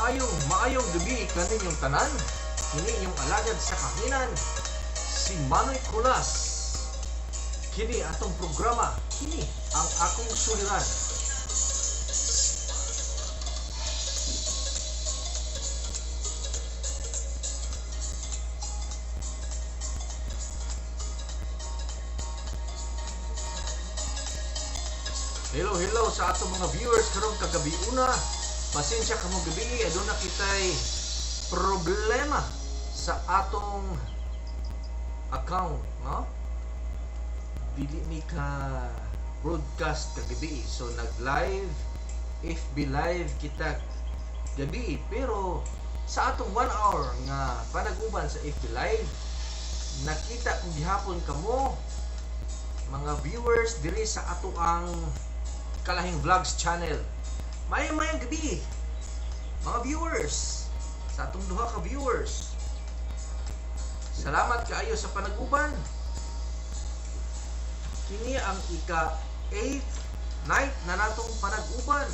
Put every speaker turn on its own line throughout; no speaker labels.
Maayong maayong gabi kaninyong tanan. Kini inyong alagad sa kahinan, si Manoy Kulas. Kini atong programa, kini ang akong suliran. Hello, hello sa atong mga viewers karong kagabi una. Pasensya kamo gabi, aduna kitay problema sa atong account, no? Dili ni ka broadcast kagabi. So nag-live FB live kita gabi, pero sa atong 1 hour nga panag-uban sa FB live, nakita kung gihapon kamo mga viewers diri sa ato ang Kalahing Vlogs channel. Mayong mayong gabi mga viewers, sa atong duha ka viewers. Salamat kaayo sa panag-uban. Kini ang ika 8th night na natong panag-uban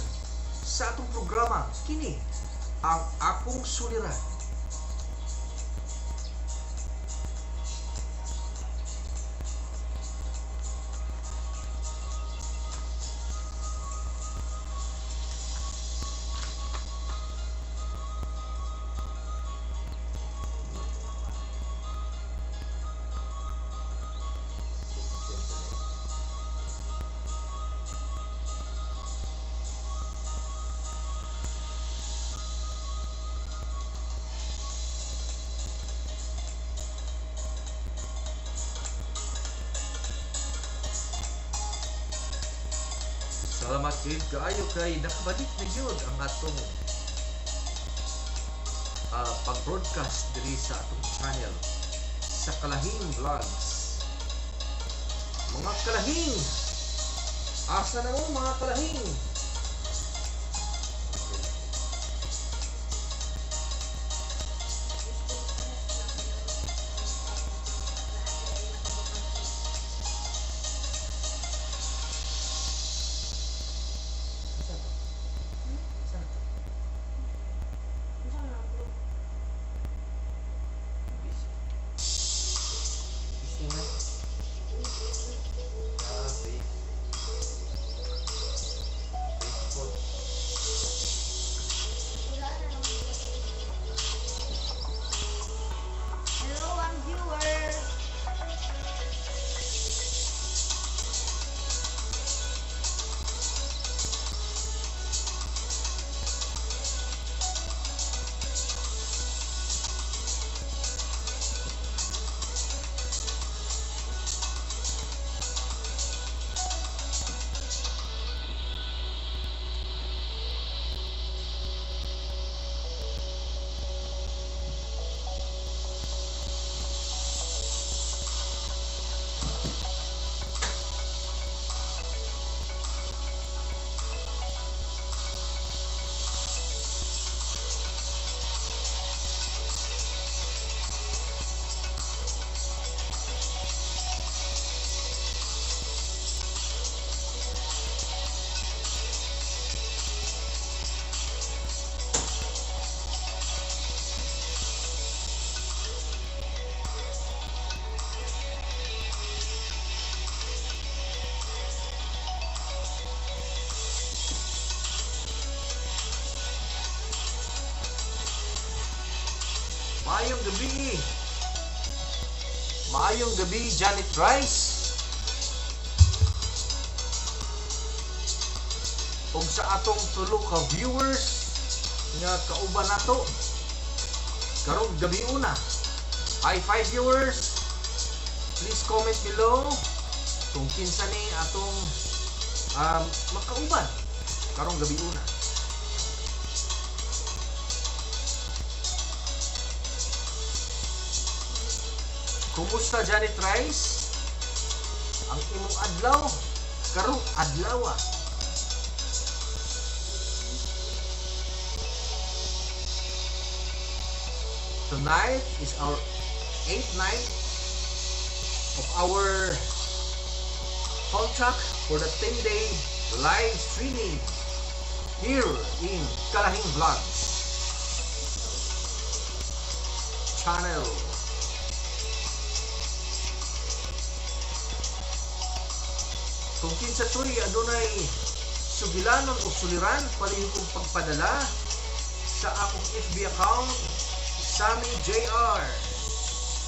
sa atong programa. Kini ang akong suliran. Salamat gid kaayo kay nakabalik na gyud ang atong pag-broadcast diri sa atong channel sa Kalahing Vlogs. Mga kalahing, asa na mo mga kalahing? Asa to? Asa to? Busy. Busy na. Ah, Facebook.
Hello, one viewer.
Maayong gabi. Maayong gabi, Janet Rice. Ug sa atong tulo ka viewers nga kauban nato karong gabi una. Hi, five viewers. Please comment below kung kinsa ni atong makauban karong gabi una. Kumusta, Janet Rice? Ang imong adlaw karong adlaw. Tonight is our eighth night of our contract for the 10-day live streaming here in Kalahing Vlogs. channel. Kung kinsa to'y adunay sugilanon o suliran, palihog kong pagpadala sa akong FB account, Sammy JR.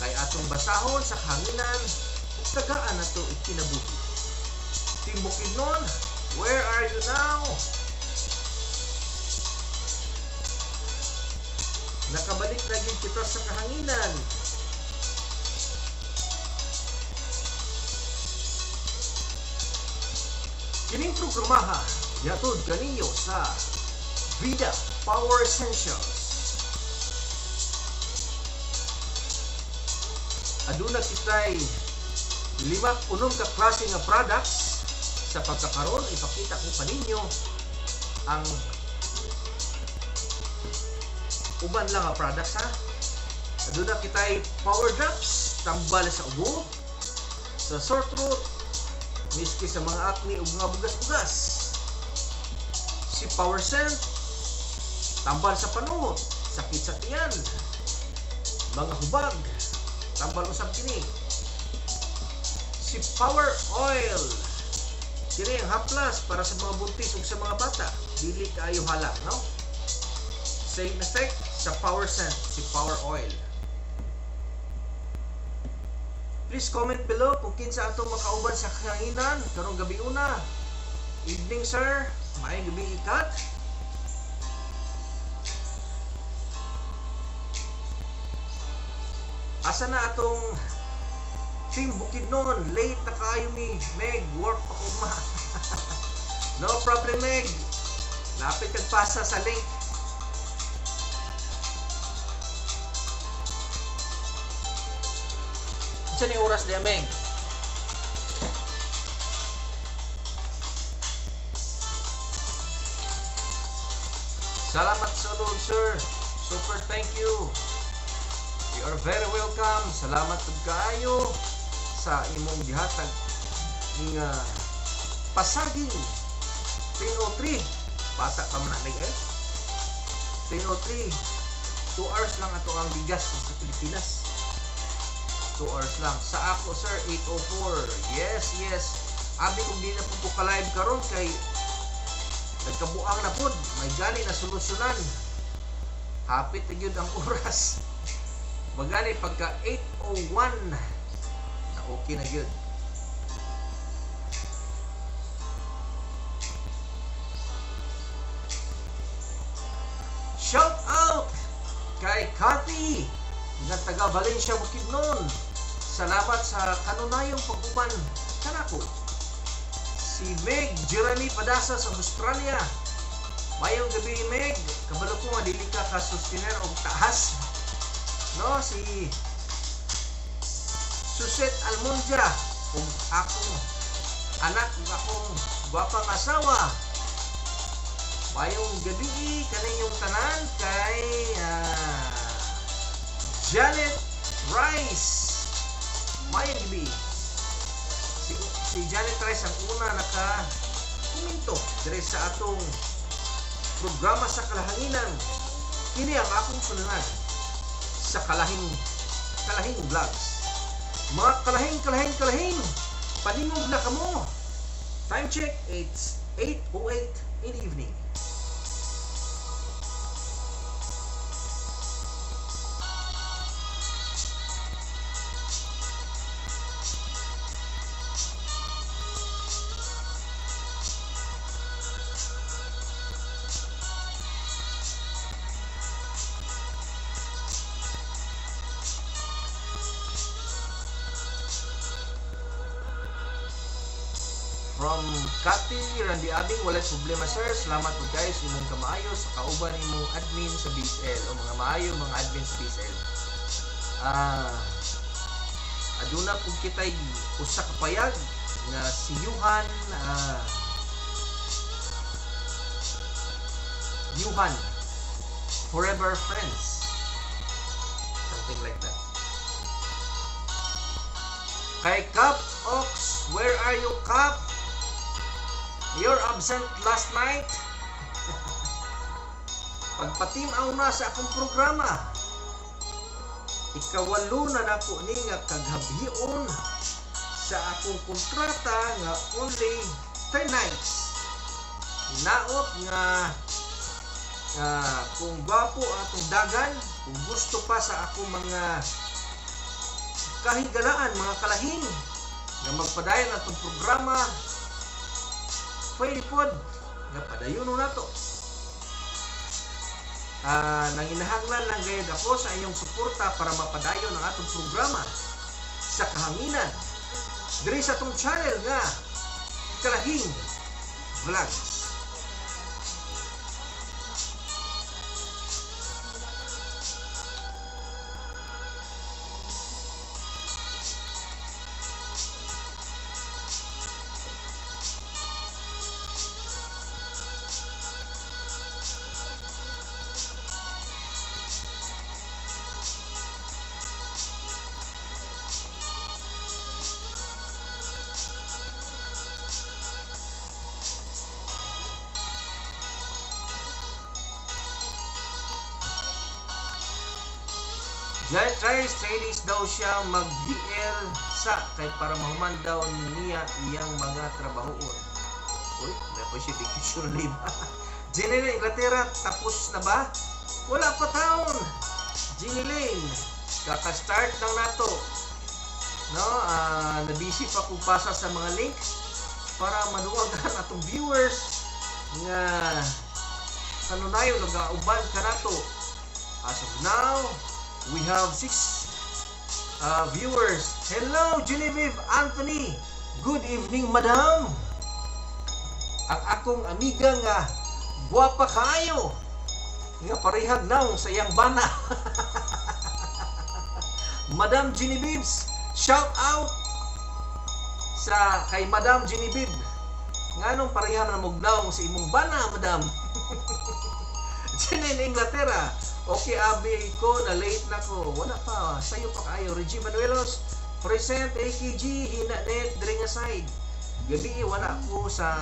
Kay atong basahon sa kahanginan ug tagaan nato ikinabuhi. Team Bukidnon, where are you now? Nakabalik na gyud kita sa kahanginan. Kining programaha gihatod kaninyo sa Vida Power Essentials. Aduna kitay 5 ka klase nga products. Sa pagkakaron ipakita ko kaninyo ang uban lang nga products, ha. Aduna kitay Power Drops, tambal sa ubo, sa sore throat, miski sa mga acne ug mga bugas-bugas. Si Power Scent, tambal sa panuhot, sakit sa tiyan, mga hubag, tambal usab kini. Si Power Oil, kini ang haplas para sa mga buntis ug sa mga bata, dili kaayo halang, no? Same effect sa Power Scent, si Power Oil. Please comment below kung kinsa atong makauban sa kahanginan karong gabi una. Evening, sir. Maayong gabi, ikat. Asa na atong Team Bukidnon? Late na kaayo mi. Meg, work pa kuma. No problem, Meg. Lapit kag pasa sa link. Unsa ni oras diya, Meg? Salamat sa Lord, sir. Super thank you. You are very welcome. Salamat ug kaayo sa imong gihatag nga pasaging. 10:03. Bata pa man na eh. 10:03. 2 hours lang ato ang bigas sa Pilipinas. 2 hours lang. Sa ako, sir, 8:04. Yes, yes. Abi kung di na po ko ka-live karon kay nagkabuang na pod, may gani na solusyonan. Hapit na gyud ang oras. Magani pagka 8:01 na okay na gyud. Shout out kay Cathy nga taga Valencia, Bukidnon. Salamat sa kanunayong pag-uban kanako. Si Meg Jeremy Padasa sa Australia. Mayong gabi, Meg. Kabalo ko nga dili ka ka-sustainer og taas. No, si Suset Almondia ug akong anak ug akong gwapang asawa. Mayong gabi kaninyong tanan kay Janet Rice. Mayong gabi. Si Janet Rice ang una naka-komento dire sa atong programa sa Kalahanginan. Kini ang akong suliran sa Kalahing Vlogs. Mga kalahing, kalahing, kalahing, paningog na kamo. Time check, it's 8:08 in the evening. From Kati Randy Abing, wala problema, sir. Salamat po guys, imong kamaayo sa kauban imong admin sa BSL o mga maayo mga admin sa BSL. Aduna pud kitay usa ka payag nga si Yuhan, Yuhan Forever Friends, something like that. Kay Cap Ox, where are you, Cap? You're absent last night. Pagpatim-aw na sa akong programa. Ikawalo na nako ni nga kagabhion sa akong kontrata nga only 10 nights. Hinaot nga kung gwapo atong dagan, kung gusto pa sa akong mga kahigalaan, mga kalahing nga magpadayon atong programa, pwede pod nga padayonon nato. Nanginahanglan lang gayud ako sa inyong suporta para mapadayon ang atong programa sa kahanginan diri sa atong channel nga Kalahing Vlogs. Giant Rice Tradies daw siya mag-DL sa kay para mahuman daw niya iyang mga trabahoon. Uy, may pa siya vacation leave. Jenny Inglaterra, tapos na ba? Wala pa taon. Jenny Lane, kaka-start lang nato. No, nabisi pa kong pasa sa mga link para maduwagan atong viewers nga kanunayon nagauban kanato. As of now, we have 6 viewers. Hello, Genevieve Anthony. Good evening, madam. Ang akong amiga nga guwapa kaayo nga parehag naong sa iyang bana. Madam Genevieve, shout out sa kay Madam Genevieve. Nganong pareha man mo naong sa imong bana, madam? Janine Inglaterra. Okay, abi ko na late na ko. Wala pa, sayo pa kaayo. Reggie Manuelos, present AKG hina net diri nga side. Gabi wala ko sa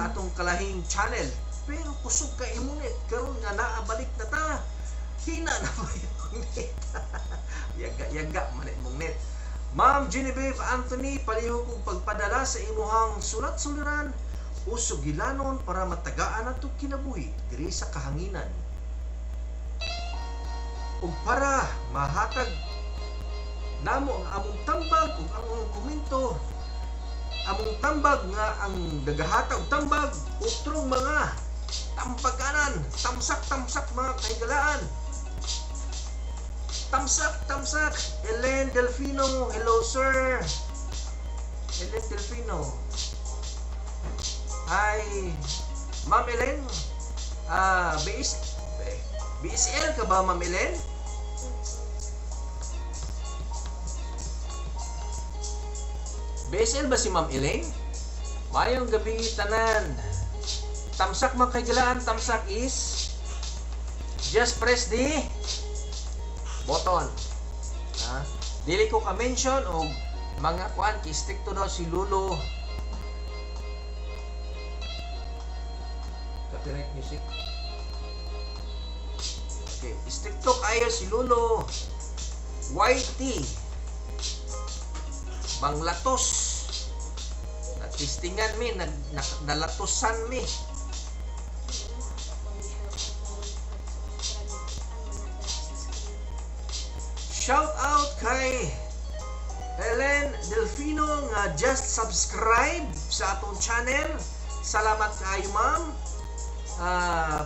atong kalahing channel. Pero kusog ka imong net karon nga naabalik na ta. Hina na ba yung net? Yaga yaga man imong net. Ma'am Genevieve Anthony, palihog kong pagpadala sa imuhang sulat-suliran o sugilanon para matagaan atong kinabuhi diri sa kahanginan. Ug para mahatag namo ang among tambag ug ang among komento, among tambag nga ang nagahatag og tambag utrong mga tambaganan, tamsak-tamsak mga kahigalaan. Tamsak-tamsak. Ellen Delfino, hello sir. Ellen Delfino. Hi, Ma'am Ellen. BSL ka ba, Ma'am Ellen? BSL ba si Ma'am Elaine? Mayong gabi tanan. Tamsak mga kahigalaan, tamsak is just press the button. Ha? Dili ko ka-mention og mga kuan kay stricto daw si Lulo. Copyright music. Okay, stricto kayo si Lulo. YT. Banglatos. Natistingan mi, nalatosan mi. Shout out kay Ellen Delfino nga just subscribe sa atong channel. Salamat kaayo, ma'am.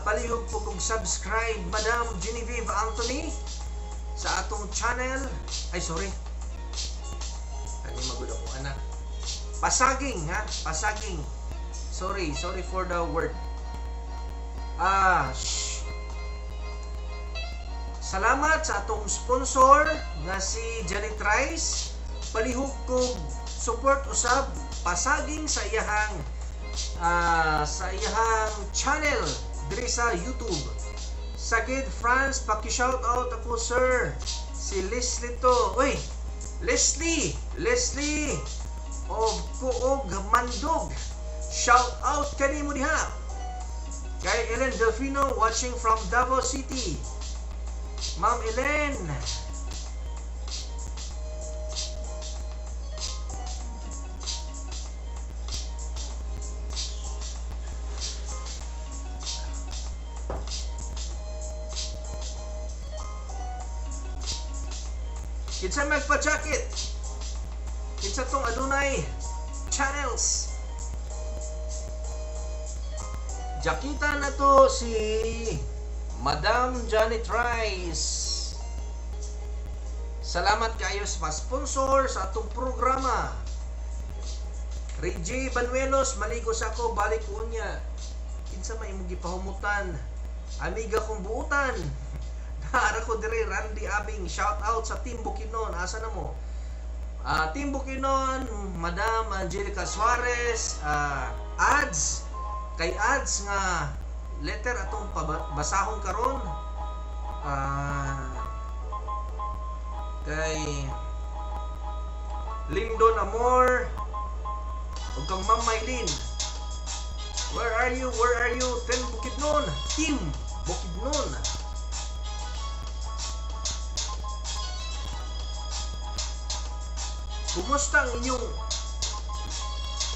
Palihog po kong subscribe, Madam Genevieve Anthony, sa atong channel. Ay, sorry. Kani magud ako anak. Pasaging, ha? Pasaging. Sorry, sorry for the word. Shh. Salamat sa atong sponsor nga si Janet Rice. Palihog kog support usab pasaging sa iyahang channel diri sa YouTube. Sagid France, paki-shout out ako sir. Si Leslie to. Uy, Leslie, Leslie of Kuog Mandog. Shout out kanimo diha. Kay Ellen Delfino watching from Davao City. Ma'am Ellen. Kinsa magpa-jacket? Kinsa tong adunay channels? Jakita na to si Madam Janet Rice. Salamat kayo sa sponsor sa atong programa. Reggie Banuelos, maligo sa ako, balik ko niya. Kinsa may imong gipahumutan? Amiga kong buutan. Naara ko dire, Randy Abing, shout out sa Team Bukidnon. Asa na mo? Team Bukidnon, Madam Angelica Suarez, ads kay ads nga letter atong basahon karon, kay Lindon Amor ug kang Ma'am Mylene. Where are you? Where are you? Team Bukidnon. Team Bukidnon. Kumusta ang inyong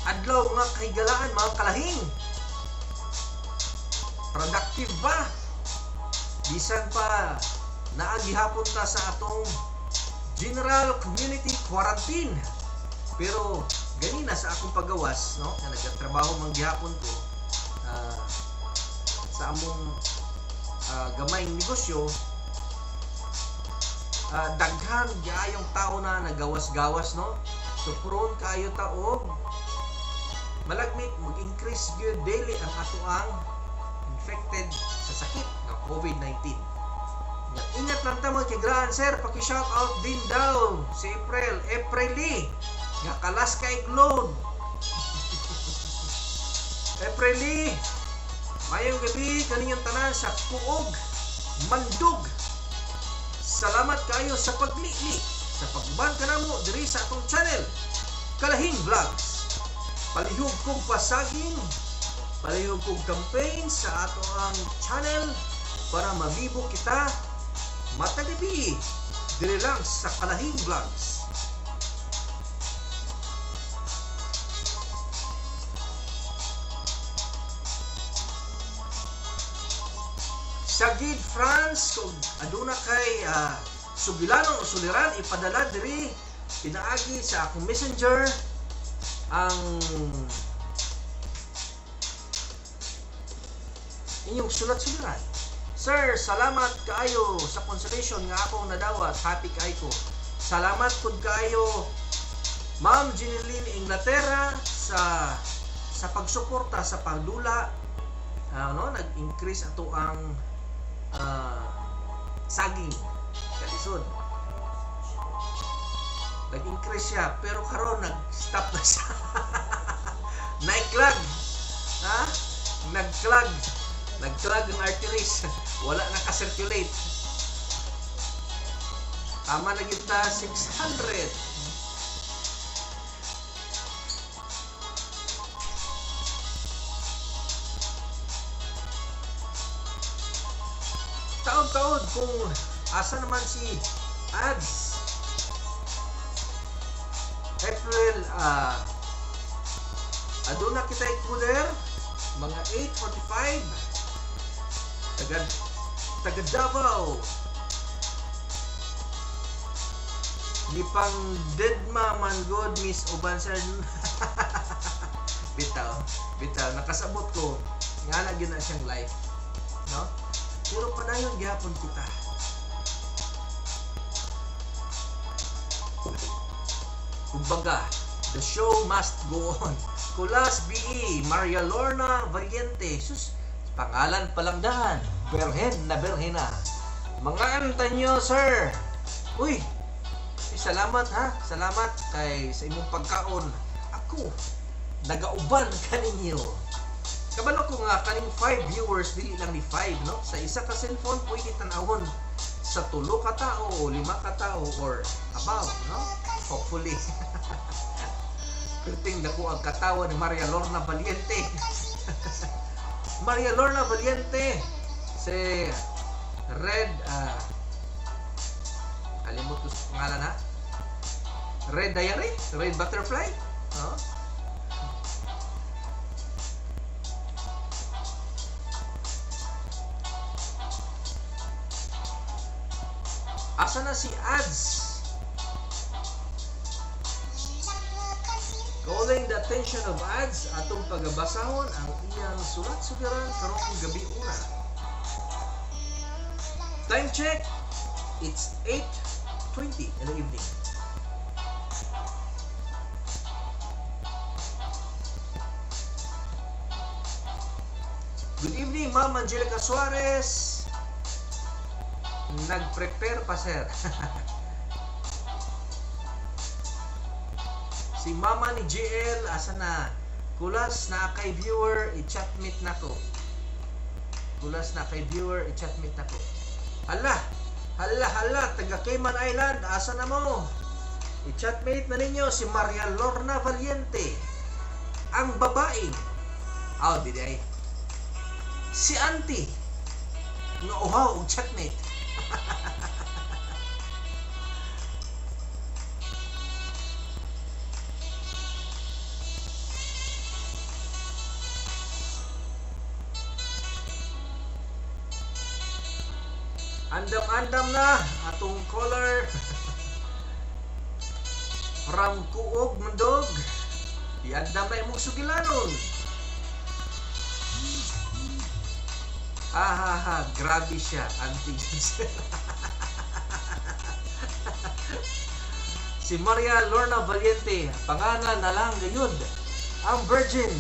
adlaw nga kahigalaan, mga kalahing? Productive ba? Bisan pa naagihapon ta sa atong General Community Quarantine. Pero ganina sa akong pagawas, no, nga nagtrabaho man gihapon ko sa among gamayng negosyo, daghan gaayong tao na nagawas-gawas, no? So prone kaayo ta og malagmit, mag-increase gyud daily ang atoang infected sa sakit nga COVID-19. Ingat lang ta mga kigraan. Sir, paki-shout out din daw si April, April Lee, nga kalas kay load. April Lee, mayong gabi kaninyong tanan sa Kuog, Mandug. Salamat kayo sa paglili, sa pagban kanamo diri sa atong channel, Kalahing Vlogs. Palihog kong pasaging, palihog kong campaign sa ato ang channel para mabibo kita matagabi diri lang sa Kalahing Vlogs. Sagid France, kung aduna kay sugilanon o suliran, ipadala diri pinaagi sa akong messenger ang inyong sulat-suliran. Sir, salamat kaayo sa consolation nga akong nadawat. Happy kaayo ko. Salamat pud kaayo Ma'am Jeneline Inglaterra sa pagsuporta sa pagdula. No, nag-increase ato ang saging kalisod. Nag-increase siya pero karon nag-stop na siya. Nag-clog. Ha? Nag-clog. Nag-clog ang arteries. Wala na ka-circulate. Tama na kita 600. Taod-taod kung asa naman si Ads. April, aduna kita i-cooler mga 8:45 taga Davao. Gipang deadma man god Miss Uban sir. Bitaw, bitaw nakasabot ko nga na gyud na siyang life, no? Pero padayon gihapon kita. Kumbaga, the show must go on. Kulas BE, Maria Lorna Valiente. Sus, pangalan palang dahan. Berhen na berhen na. Mga antanyo, sir. Uy, salamat ha. Salamat kay sa imong pagkaon. Ako, nagauban kaninyo. Kabalo ko nga kaning 5 viewers, dili lang ni 5, no? Sa isa ka cellphone pwede tan-awon sa 3 ka tao o 5 ka tao or above, no? Hopefully. Perting dako ang katawa ni Maria Lorna Valiente. Maria Lorna Valiente si Red Kalimot ko sa pangalan ha. Red Diary? Red Butterfly? Oh. Asa na si Ads? Calling the attention of Ads, atong pagabasahon ang iyang sulat sugiran karong gabi una. Time check, it's 8:20 in the evening. Good evening, Ma'am Angelica Suarez. Nag-prepare pa, sir. Si mama ni JL, asa na? Kulas na kay viewer, i-chatmate na ko. Kulas na kay viewer, i-chatmate na ko. Hala, hala, hala, taga Cayman Island, asa na mo? I-chatmate na ninyo si Maria Lorna Valiente. Ang babae. Aw, di ay. Si auntie. Nga uhaw og chatmate. Andam-andam na atong caller from Kuog, Mundog. Iandam na imong sugilanon. Ha ha ha, grabe siya, Auntie Giselle. Si Maria Lorna Valiente, pangalan na lang gayud, ang virgin.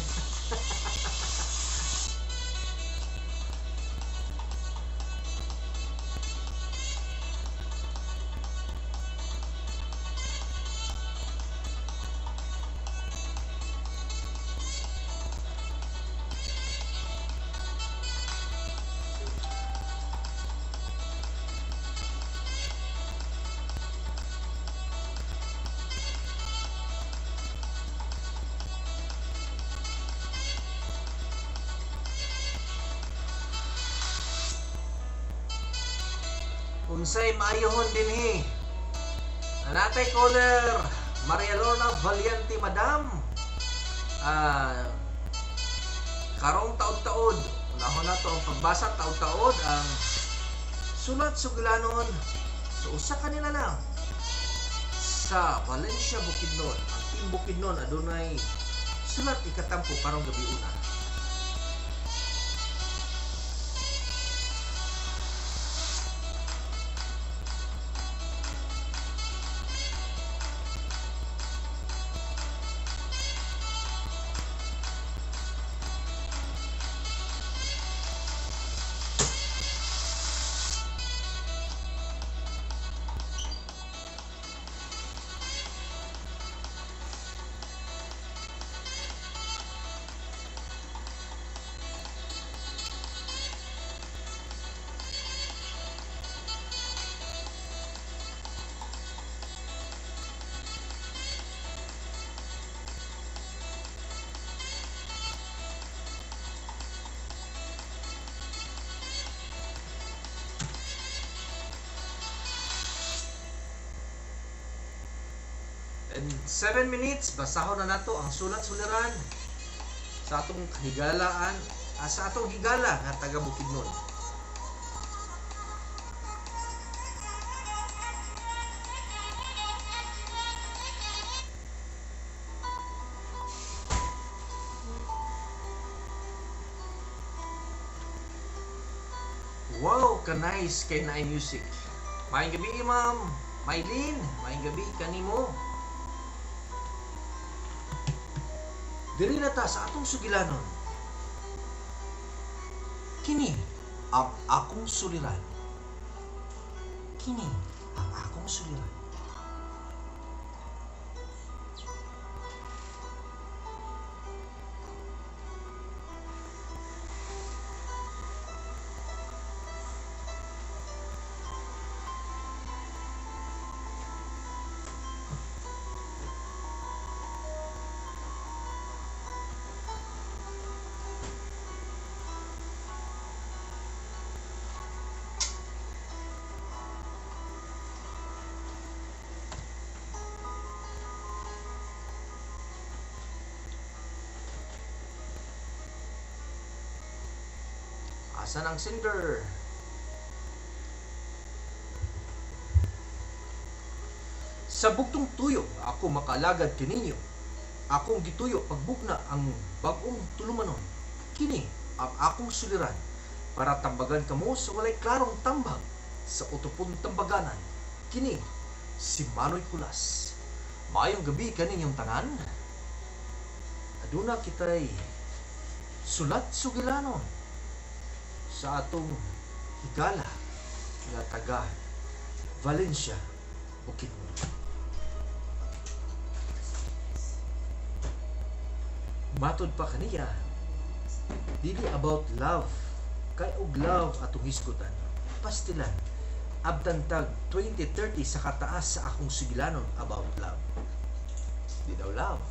Unsay maayohon dinhi? Anatay caller Maria Lorna Valiente, madam. Karong taod-taod, unahon nato ang pagbasa taod-taod ang sulat suglanon sa usa kanila lang sa Valencia, Bukidnon. Ang Team Bukidnon adunay sulat ikatampo karong gabi una. In 7 minutes, basahon na nato ang sulat-suliran sa atong higalaan, sa atong higala nga taga Bukidnon. Wow, ka-nice kay naay music. Maayong gabi, ma'am. Maylin, maayong gabi kanimo. Diri na ta sa atong sugilanon. Kini ang akong suliran. Kini ang akong suliran. Asan ang sender? Sa bugtong tuyo, ako makalagad kininyo. Akong gituyo pagbugna ang bag-ong tulumanon. Kini ang akong suliran para tambagan kamo sa walay klarong tambag sa utopon tambaganan. Kini si Manoy Kulas. Maayong gabi kaninyong tanan. Aduna kitay sulat sugilanon sa atong higala nga taga Valencia, Bukidnon. Matod pa kaniya, dili about love, kay og love atong hisgutan. Pastilan, abtan tag 2030 sa kataas sa akong sugilanon about love. Di daw love.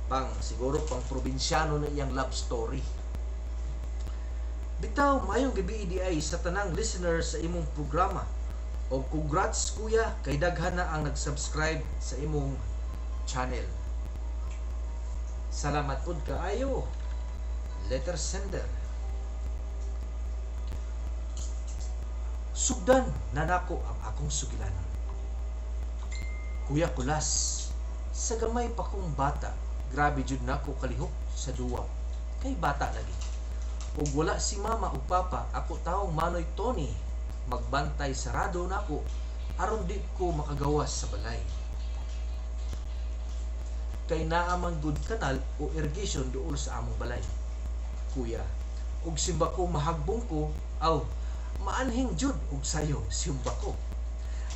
Pang siguro pang probinsyano na iyang love story. Bitaw, mayong gabi di ay sa tanang listener sa imong programa. O congrats kuya, kay daghan na ang nag-subscribe sa imong channel. Salamat pud kaayo, letter sender. Sugdan na nako ang akong sugilanon. Kuya Kulas, sa gamay pa kong bata, grabe jud nako kalihok sa duwa. Kay bata lagi. Ug wala si mama ug papa, ako taong Manoy Tony, magbantay sarado nako aron di ko makagawas sa balay. Kay naa man gud kanal o irrigation duol sa among balay. Kuya, ug simba ko mahagbong ko, aw maanhing jud og sayo simba ko.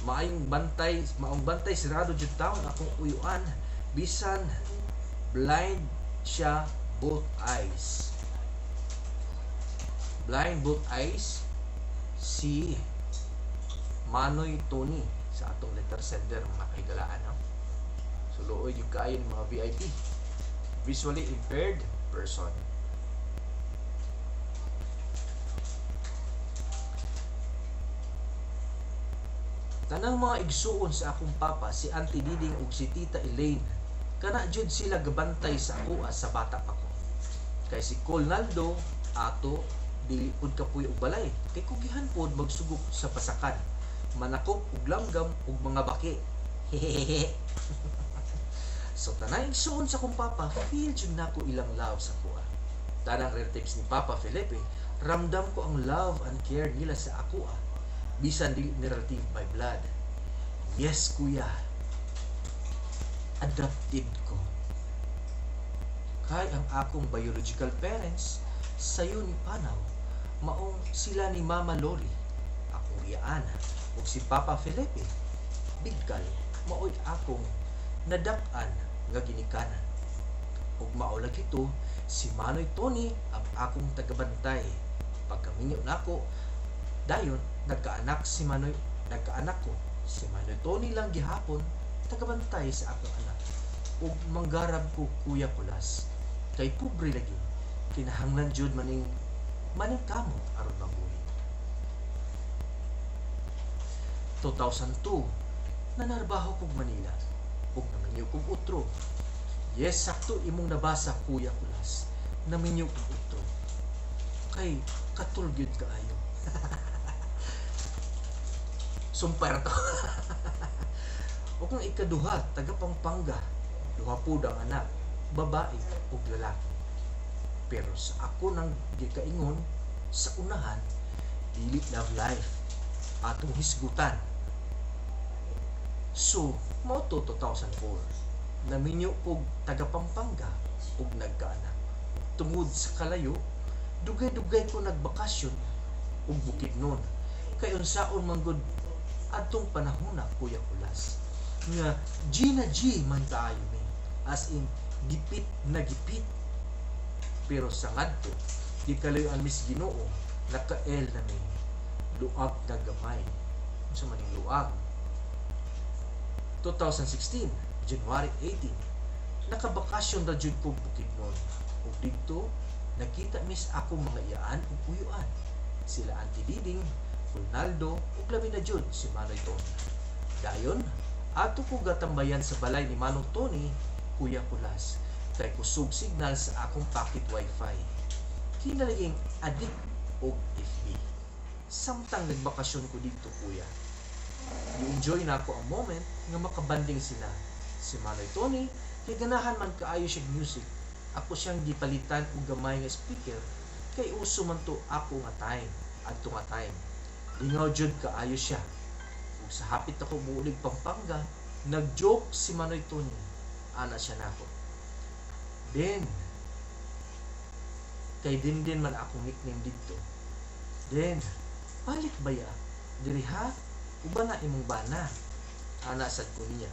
Maayong bantay, maong bantay sirado jud taon akong uyuan, bisan blind siya both eyes. Blind both eyes si Manoy Tony sa atong letter sender, mga kahigalaan, no? So luoy yung kaayo ng mga VIP, visually impaired person. Tanang mga igsuon sa akong papa, si Auntie Diding ug si Tita Elaine, kana jud sila gabantay sa akoa sa bata pa ko. Kay si Colnaldo ato dili pud kapuy og balay, kay kugihan pod magsugok sa pasakan, manakop og langgam ug mga baki. Hehehe. So tanang igsuon sa akong papa, feel jud nako ilang love sa akoa. Tanang relatives ni Papa Felipe, ramdam ko ang love and care nila sa akoa, bisan dili ni relative by blood. Yes kuya, adopted ko. Kay ang akong biological parents sayo ni Panaw, maong sila ni Mama Lori, akong iyaan, ug si Papa Felipe, bigkal, maoy akong nadak-an nga ginikanan. Ug mao lagi to si Manoy Tony ang akong tagabantay. Pagkaminyo nako, dayon nagkaanak si Manoy, nagkaanak ko si Manoy Tony lang gihapon tagabantay sa akong anak. Ug manggarab ko Kuya Kulas, kay pobre lagi, kinahanglan jud maning maning kamo aron mabuhi. 2002 nanarbaho kog Manila ug naminyo kog utro. Yes, sakto imong nabasa Kuya Kulas, naminyo kog utro. Kay katul gyud kaayo. Sumpay ra to. O kung ikaduha, taga Pampanga, duha pud ang anak, babae ug lalaki. Pero sa ako nang gikaingon sa unahan, dili love life atong hisgutan. So, mao to 2004, naminyo kog taga Pampanga ug nagkaanak. Tungod sa kalayo, dugay-dugay ko nagbakasyon ug Bukidnon. Kay unsaon man gud adtong panahona Kuya Kulas, nga G na G man kaayo mi, as in gipit na gipit. Pero sa ngadto, gikalayoan mis Ginoo, naka-L na mi, luag na gamay. Unsa man ning luag? 2016, January 18, nakabakasyon ra jud ko Bukidnon. Ug didto nakita mis ako mga iyaan ug uyuan. Sila Auntie Diding, Ronaldo ug labi na jud si Manoy Tony. Dayon, ato ko gatambayan sa balay ni Manong Tony, Kuya Kulas, kay kusog signal sa akong pocket wifi. Kinalaging adik og FB. Samtang nagbakasyon ko didto, kuya. Gi-enjoy nako ang moment nga makabanding sila. Si Manoy Tony, kay ganahan man kaayo siya music. Ako siyang gipalitan og gamay nga speaker kay uso man to ako nga time, adto nga time. Lingaw jud kaayo siya. Ug sa hapit ako muulig Pampanga, nag-joke si Manoy Tony. Ana siya nako. "Den," kay Dindin man akong nickname didto. "Den, balik ba ya? Diri ha? Uban na imong bana." Ana sad ko niya.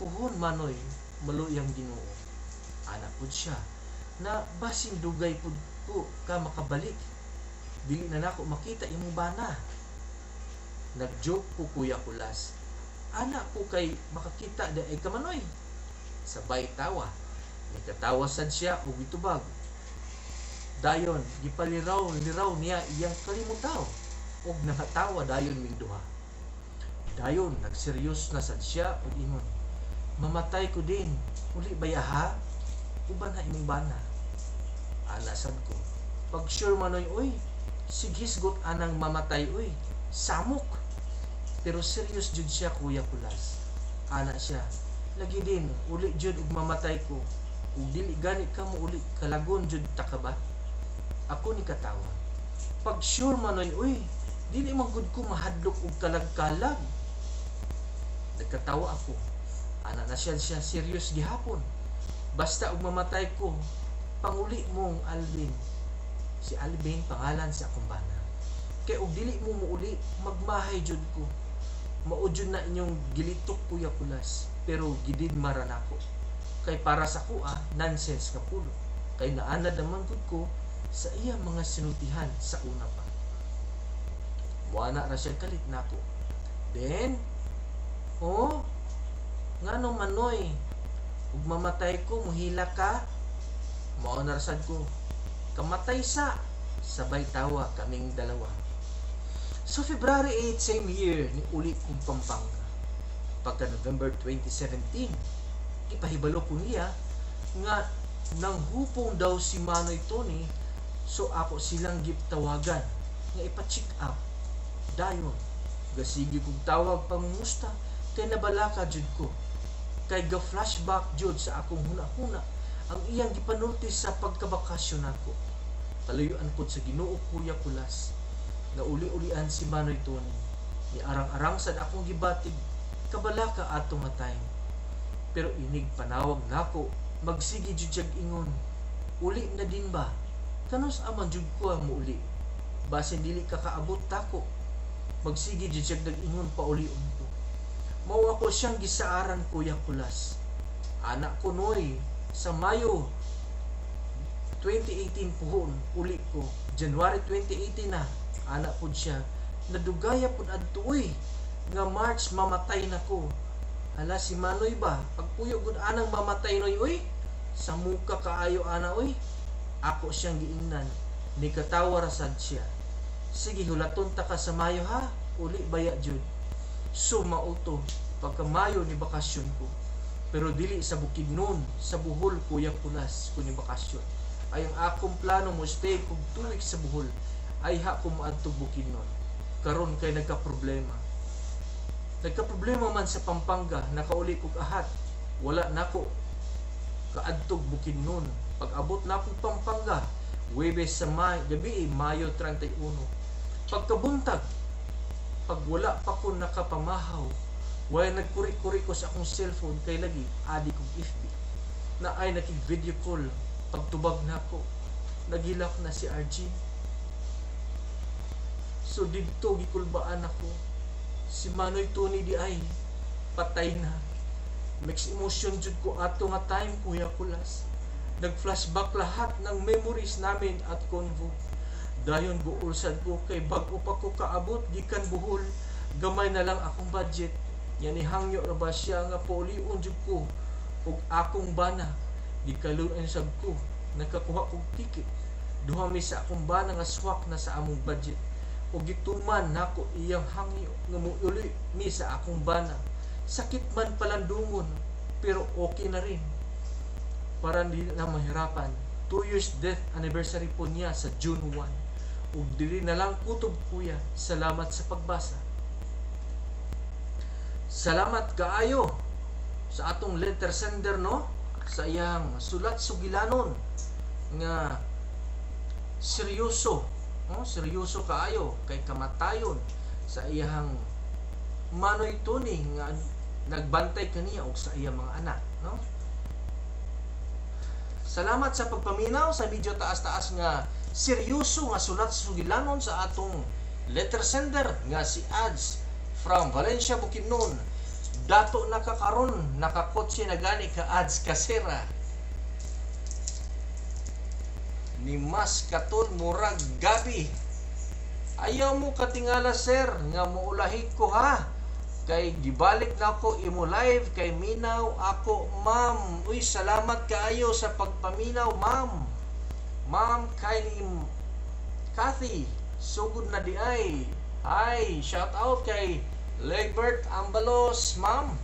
"Puhon, Manoy, maluyang Ginoo." Ana pud siya na basin dugay pud ko ka makabalik. Dili na nako makita imong bana. Nag-joke ko, Kuya Kulas. Ana ko kay makakita di ay ka, Manoy. Sabay tawa. Nikatawa sad siya og gitubag. Dayon gipaliraw-liraw niya iyang kalimutaw ug nangatawa dayon ming duha. Dayon nagseryos na sad siya ug ingon, "Mamatay ko din, uli baya ha? Uban na imong bana." Ana sad ko. "Pag sure, Manoy, oy, sighisgot anang mamatay oy, samok." Pero serious jud siya, Kuya Kulas. Ana siya, "Lagi din, uli jud ug mamatay ko. Ug dili gani ka mo uli, kalagon jud ta ka ba?" Ako ni katawa. "Pag sure, Manoy, oy, dili man gud ko mahadlok og kalag-kalag." Nagkatawa ako. Ana na siya siya serious gihapon. "Basta og mamatay ko, panguli mong Alvin." Si Alvin pangalan sa akong bana. "Kay og dili mo muuli, magmahay jud ko." Mao jud na inyong gilitok, Kuya Kulas, pero gidid mara nako. Kay para sa kuha, nonsense nga pulo. Kay naanad naman gud ko sa iya mga sinultihan sa una pa. Muana ra siya kalit nako. "Then, oh, ngano Manoy, ug mamatay ko, muhila ka?" Mao na ra sad ko. "Kamatay sa," sabay tawa kaming dalawa. So February 8 same year ni uli kong Pampanga. Pagka November 2017, ipahibalo ko niya nga nang hupong daw si Manoy Tony, so ako silang giptawagan nga ipa-check up. Dayon, gasigi kog tawag pangumusta kay nabalaka jud ko. Kay ga flashback jud sa akong huna-huna ang iyang gipanulti sa pagkabakasyon nako. Kaluyan pod sa Ginoo, Kuya Kulas, nga uli-ulian si Manoy Tony. Ni arang-arang sad akong gibatig kabalaka ato nga time. Pero inig panawag nako, magsige jud siyag ingon, "Uli na din ba? Kanus aman jud ko ang muuli. Basin dili ka kaabot tako." Magsige jud siyag nag-ingon paulion ko. Mao ako siyang gisaaran, Kuya Kulas. Anak ko, "Noy, sa Mayo 2018 puhon uli ko." January 2018 na. Ana pud siya. "Nadugaya pud adto uy. Nga March mamatay na ko." Hala si Manoy ba? "Pagpuyo gud anang mamatay, Noy uy. Sa muka kaayo ana uy." Ako siyang giingnan. Ni katawa ra sad siya. "Sige, hulaton ta ka sa Mayo ha. Uli baya jud." So mauto pagka Mayo ni bakasyon ko. Pero dili sa Bukidnon, sa Bohol, Kuya Kulas, ko ni bakasyon. Ay ang akong plano mo stay kog 2 weeks sa Bohol ay ha ko moadto Bukidnon. Karon kay nagka-problema. Nagka-problema man sa Pampanga, nakauli kog ahat. Wala nako kaadtog Bukidnon. Pag-abot nako Pampanga, Huwebes sa May, gabi Mayo 31. Pagkabuntag, pag wala pa ko nakapamahaw, way nagkuri-kuri ko sa akong cellphone kay lagi adi kog FB. Na ay nakig video call, pagtubag nako, nagilak na si Arjun. So didto gikulbaan ako. Si Manoy Tony di ay patay na. Mixed emotion jud ko ato nga time, Kuya Kulas. Nag-flashback lahat ng memories namin at convo. Dayon guol sad ko kay bag-o pa ko kaabot gikan Bohol. Gamay na lang akong budget. Nya ni hangyo ra ba siya nga paulion jud ko ug akong bana. Gikaluoy sad ko nakakuha kog ticket. Duha mi sa akong bana nga swak na sa among budget. Ug gituman nako iyang hangyo nga mouli mi sa akong bana. Sakit man palandungon pero okay na rin. Para hindi na mahirapan. 2 years death anniversary po niya sa June 1. Ug dili na lang kutob, kuya. Salamat sa pagbasa. Salamat kaayo sa atong letter sender, no, sa iyang sulat sugilanon nga seryoso, no? Seryoso kaayo kay kamatayon sa iyang Manoy Tony nga nagbantay kaniya og sa iyang mga anak, no? Salamat sa pagpaminaw sa medyo taas-taas nga seryoso nga sulat sugilanon sa atong letter sender nga si Ads from Valencia, Bukidnon. Dato na ka karon, nakakotse na gani ka, Ads Kasera. Ni mas katon murag gabi. Ayaw mo katingala, sir, nga muulahi ko ha. Kay gibalik na ako imo live kay minaw ako, ma'am. Uy, salamat kaayo sa pagpaminaw, ma'am. Ma'am Kylie Kathy, sugod na di ay. Hi, shout out kay Legbert Ambalos, ma'am.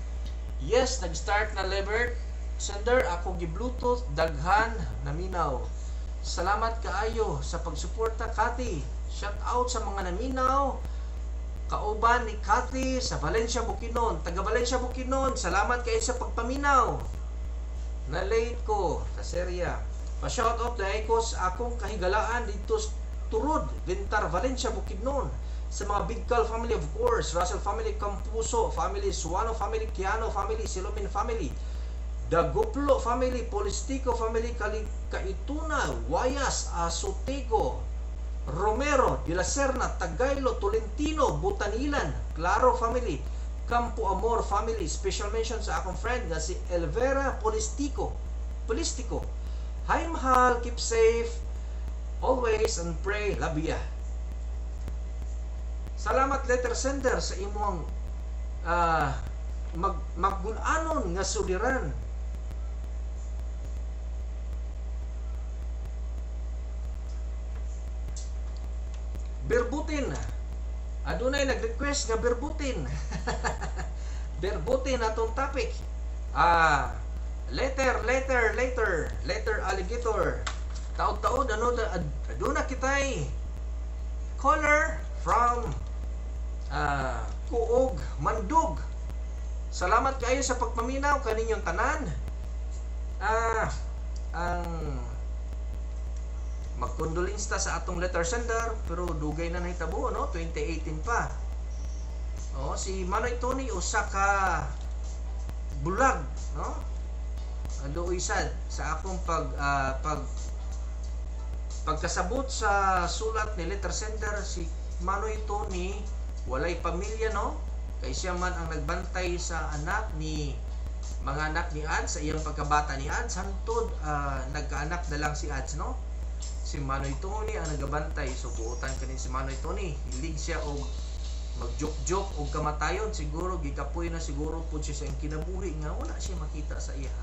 Yes, nag-start na, Lebert. Sender, ako gi-Bluetooth, daghan naminaw. Salamat kaayo sa pagsuporta, Kathy. Shout out sa mga naminaw. Kauban ni Kathy sa Valencia, Bukidnon. Taga Valencia, Bukidnon, salamat kayo sa pagpaminaw. Na late ko sa serya. Pa-shout out dahil ko sa akong kahigalaan dito sa Turod, Vintar, Valencia, Bukidnon. Sa mga Big Cal family, of course, Russell family, Campuso family, Suano family, Kiano family, Silomin family, Daguplo family, Polistico family, Kaituna, Guayas, Asotego, Romero, De La Serna, Tagaylo, Tolentino, Butanilan, Claro family, Campo Amor family. Special mention sa akong friend nga si Elvera Polistico. Polistico. Hi mahal, keep safe always and pray. Love ya. Salamat, letter sender, sa imong maggulanon nga suliran. Berbutin. Adunay nag-request nga berbutin. Berbutin atong topic. Letter, letter, letter, letter alligator. Taod-taod ano aduna kitay caller from Kuog, Mandug. Salamat kayo sa pagpaminaw kaninyong tanan. Ang mag-condolence ta sa atong letter sender, pero dugay na nahitabo, no, 2018 pa. Oh, si Manoy Tony usa ka bulag, no? Aduoy sad sa akong pagkasabot sa sulat ni letter sender, si Manoy Tony walay pamilya, no, kay siya man ang nagbantay sa anak ni mga anak ni Ads sa iyang pagkabata ni Ads hantod nagkaanak na lang si Ads, no? Si Manoy Tony ang nagabantay. So buotan kani si Manoy Tony, hilig siya og mag-joke-joke og kamatayon. Siguro gikapoy na siguro pud siya sa iyang kinabuhi nga wala siya makita sa iya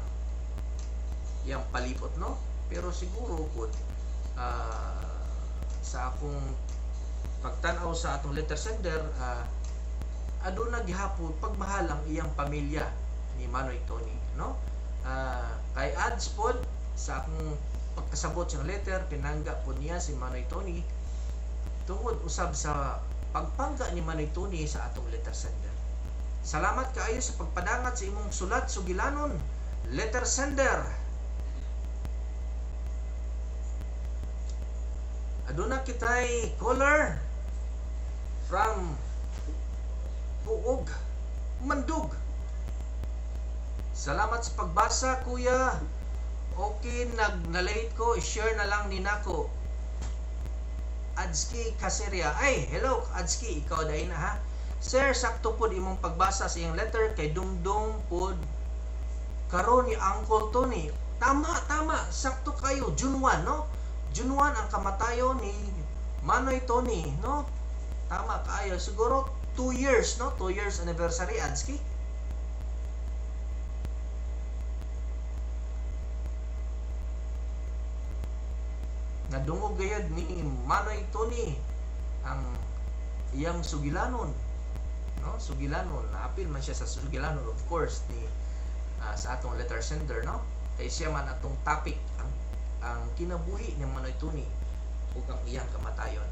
iyang palipot, no? Pero siguro pud sa akong pagtan-aw sa atong letter sender, aduna gihapon pagmahal ang iyang pamilya ni Manoy Tony, no? Kay Ads pod, sa akong pagkasabot sa letter, pinangga pod niya si Manoy Tony tungod usab sa pagpangga ni Manoy Tony sa atong letter sender. Salamat kaayo sa pagpadangat sa imong sulat sugilanon, letter sender. Aduna kitay caller from Puog, Mandug. Salamat sa pagbasa, kuya. Okay, nag-nalate ko, i-share na lang ni nako. Adski Caseria. Ay, hello Adski, ikaw dahil na ha. Sir, sakto pod imong pagbasa sa iyang letter kay dumdum pod karon ni Uncle Tony. Tama, tama, sakto kayo. June 1, no? June 1 ang kamatayon ni Manoy Tony, no? Tama kaayo. Siguro 2 years, no? 2 years anniversary, Adski. Nadungog gayud ni Manoy Tony ang iyang sugilanon, no? Sugilanon, naapil man siya sa sugilanon, of course, ni sa atong letter sender, no? Kay siya man atong topic ang kinabuhi ni Manoy Tony ug ang iyang kamatayon.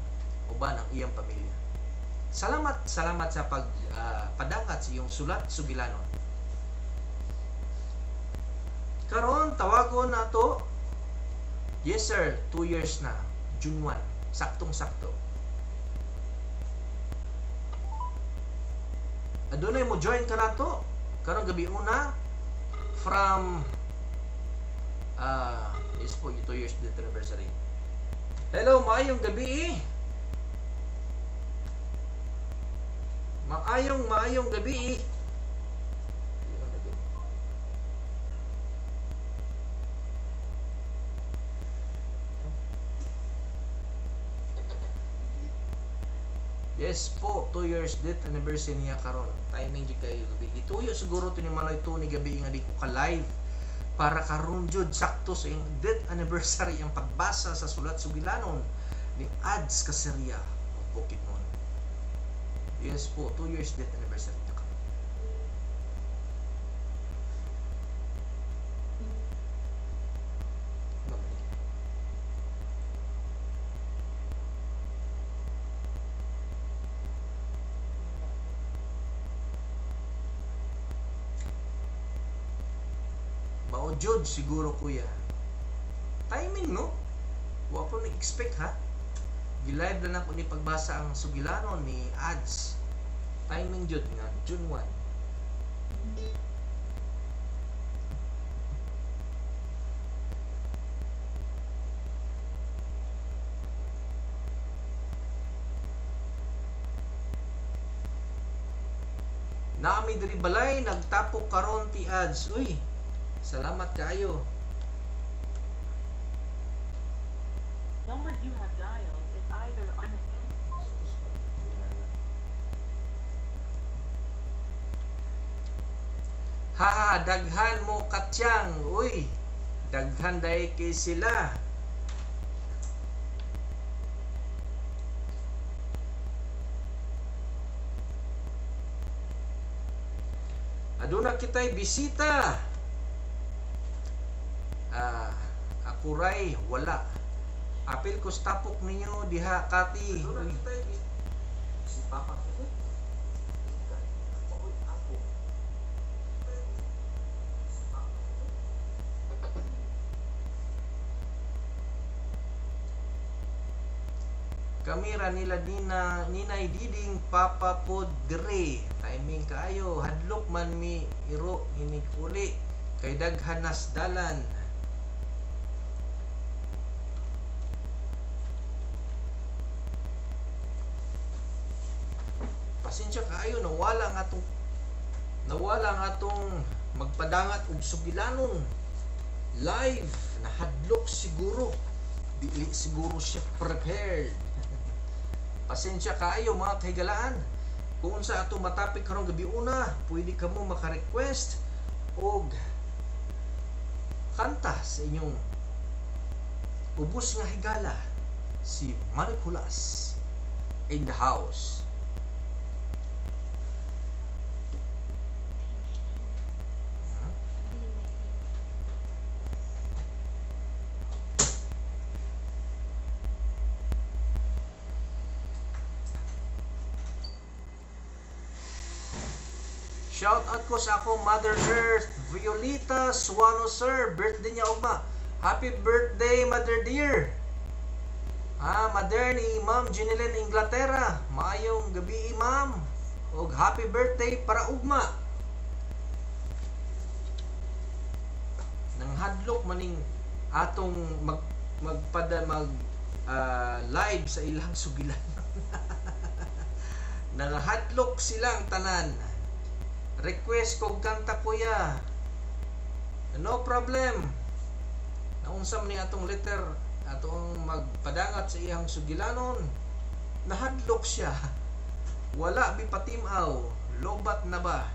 uban ang iyang pamilya. Salamat, salamat sa pagpadangat sa iyong sulat sugilanon. Karon tawagon nato. Yes sir, 2 years na, June 1, saktong-sakto. Adunay mo join ka nato karong gabi una from yes po, 2 years death anniversary. Hello, maayong gabi. Maayong maayong gabi. Yes po, 2 years death anniversary niya karon. Timing jud kayo gabi. Gituyo siguro to ni Manoy Tony gabi nga di ko ka-live para karon jud sakto sa iyang death anniversary ang pagbasa sa sulat sugilanon ni Ads Caseria of Bukidnon. Yes po, 2 years death anniversary niya karon. Mao jud siguro kuya. Timing no? Wa ko ni-expect ha. Gi-live na lang ko ni pagbasa ang sugilanon ni Ads. Timing jud nga June 1. Naami diri balay nagtapok karon ti Ads. Uy, salamat kaayo.
Number you have dialed is either unavailable.
Haha, daghan mo katyang. Uy, daghan dai kay sila. Aduna kitay bisita. Ako ray wala. Apil ko sa tapok ninyo diha Kati. Uy. Si Papa. Kami ra nila Nina, Ninay Diding Papa pod dire. Timing kaayo, hadlok man mi iro inig uli kay daghan nas dalan. Pasensya kaayo, nawala ang atong magpadangat og sugilanon live, nahadlok siguro, dili siguro siya prepared. Pasensya kaayo mga kahigalaan. Kung unsa atong matapik karong gabi una, pwede kamo maka-request og kanta sa inyong ubos nga higala, si Manoy Kulas in the house. Shout out ko sa akong Mother Earth, Violita Suano sir. Birthday niya ugma. Happy birthday, Mother dear. Mother ni Ma'am Jeneline Inglaterra. Maayong gabi, ma'am. Og happy birthday para ugma. Nanghadlok maning atong magpada mag live sa ilang sugilan. Nangahadlok silang tanan. Request kog kanta kuya. No problem. Naunsa man ni atong letter atong magpadangat sa iyang sugilanon. Nahadlok siya. Wala bi patimaw. Lobat na ba?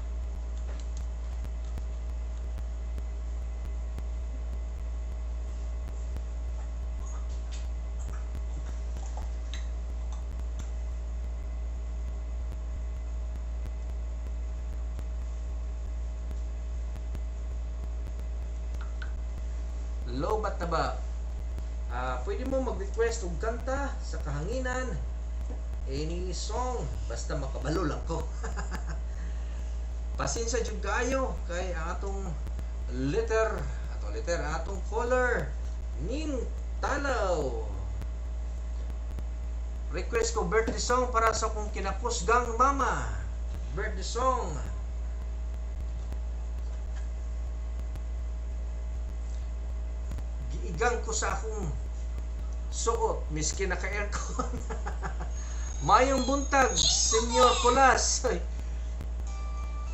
Lobat na ba? Pwede mo mag-request og kanta sa kahanginan. Any song, basta makabalo lang ko. Pasensya jud kaayo kay ang atong letter, atong letter, ang atong caller ning talaw. Request ko birthday song para sa akong kinakusgang mama. Birthday song. Giigang ko sa akong suot miski naka-aircon. Mayong buntag, Senyor Colas. Ay,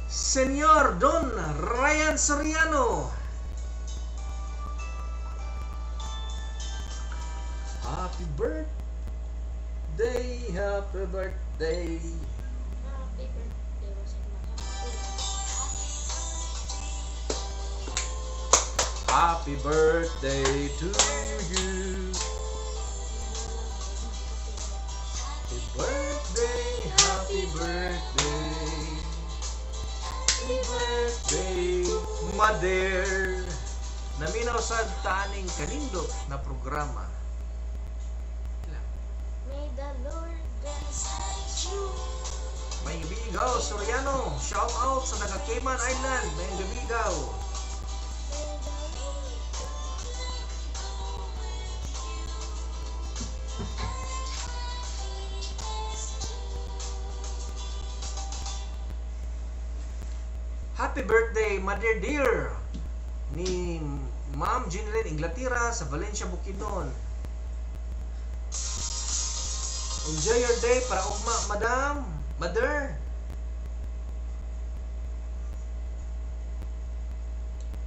Senyor Don Ryan Soriano. Happy birthday, happy birthday.
Happy birthday, wasik maka.
Happy birthday to you. Happy birthday, happy birthday. Happy birthday, mother. Naminaw sa taning kanindot na programa.
May the Lord bless you.
May gabi, Soriano. Shout out sa taga Cayman Island. May gabi.
May the Lord
Happy birthday, Mother Dear, ni Ma'am Jeanelyn Inglaterra sa Valencia, Bukidnon. Enjoy your day para ugma, Madam, Mother.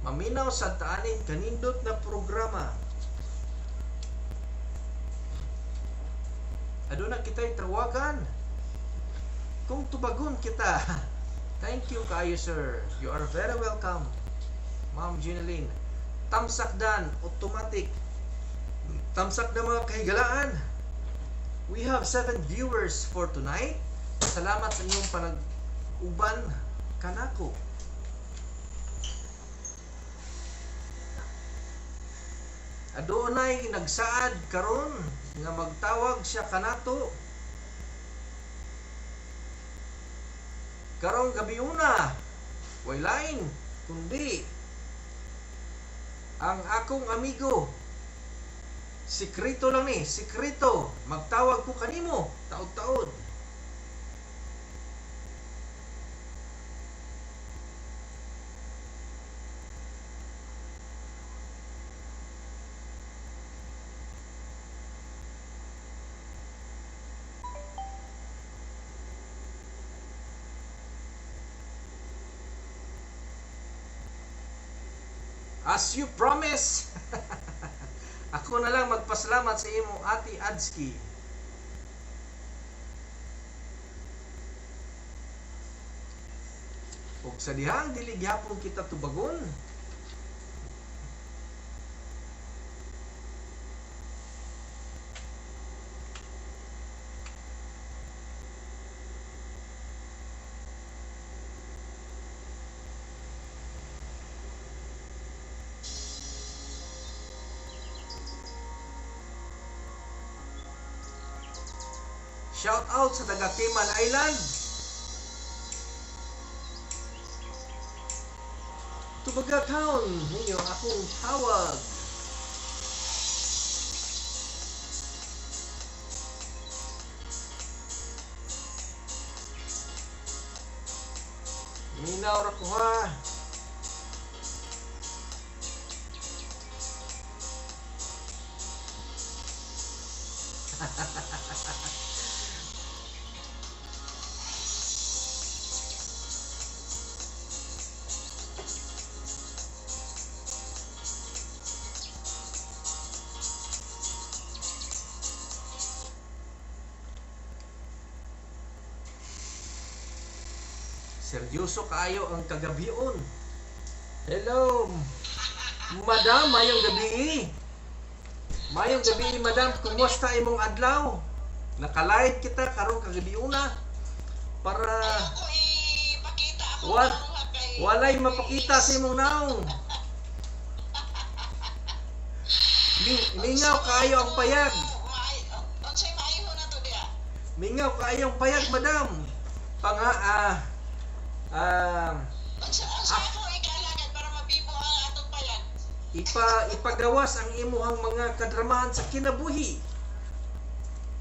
Maminaw sa taaning kanindot na programa. Aduna kita'y tawagan. Kung tubagon kita. Thank you kayo, sir. You are very welcome. Ma'am Jeanelyn. Tamsak dan, automatic. Tamsak na mga kahigalaan. We have 7 viewers for tonight. Salamat sa inyong panag-uban kanako. Adunay nagsaad karon nga magtawag siya kanato. Karong gabi una, way lain kundi ang akong amigo. Sikreto lang ni, sikreto. Magtawag ko kanimo, taod-taod. As you promise. Ako na lang magpasalamat sa imo, Ate Adski. Ug sa dihang dili gyapon kita tubagon. Shout out sa taga Cayman Island. Tubaga Town, ninyo akong tawag. Minaw ra ko ha. Seryoso kaayo ang kagabion. Hello, Madam, mayong gabi. Mayong gabi, Madam. Kumusta imong adlaw? Naka-live kita karong kagabiuna para
Ayoko ipakita ako kay
walay mapakita sa imong naong. Mingaw kaayo ang payag.
Unsay maayo na to diya?
Mingaw kaayong payag, madam. Panga ah ah
Unsa ako ikalagad para mabibo ang atong payag?
Ipagawas ang imuhang mga kadramahan sa kinabuhi.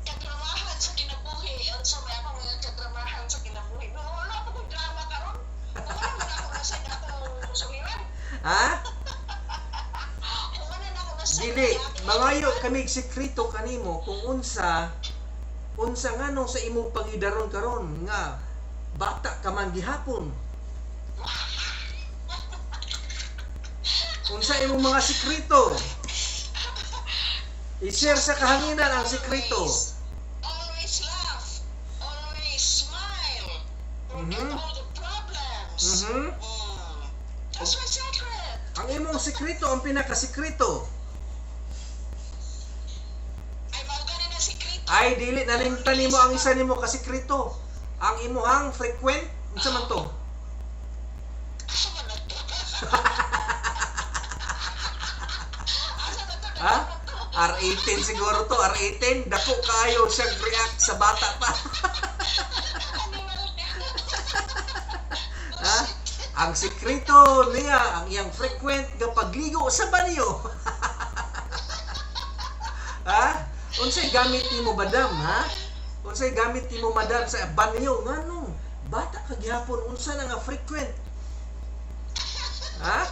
Kadramahan sa kinabuhi. Unsa may akong mga kadramahan sa kinabuhi? No, wala pa kong drama karon. Wala man ako nasa akong suliran.
Ha?
Wala na ako nasa
Dili, mangayo kami sekreto kanimo kung unsa unsa nganong sa imong pangidaron karon nga bata ka man gihapon. Unsa imong mga sekreto? I-share sa kahanginan ang sekreto.
Always, always laugh. Always smile. Forget all the problems. That's my secret.
Ang imong sekreto ang pinakasekreto.
Ay, mao gani na sekreto.
Ay dili, nalimtan nimo ang isa nimo ka sekreto. Ang imuhang frequent unsa man to?
Asa man na to? Asa na to?
Ha? R18 siguro to, R18. Dako kayo siyang react sa bata pa.
Animal ka.
Ha? Ang sekreto niya, ang iyang frequent nga pagligo sa banyo. Ha? Unsay gamit nimo, madam, ha? Unsay gamit nimo, madam, sa banyo nganong bata ka gihapon, unsa na nga frequent? Ha?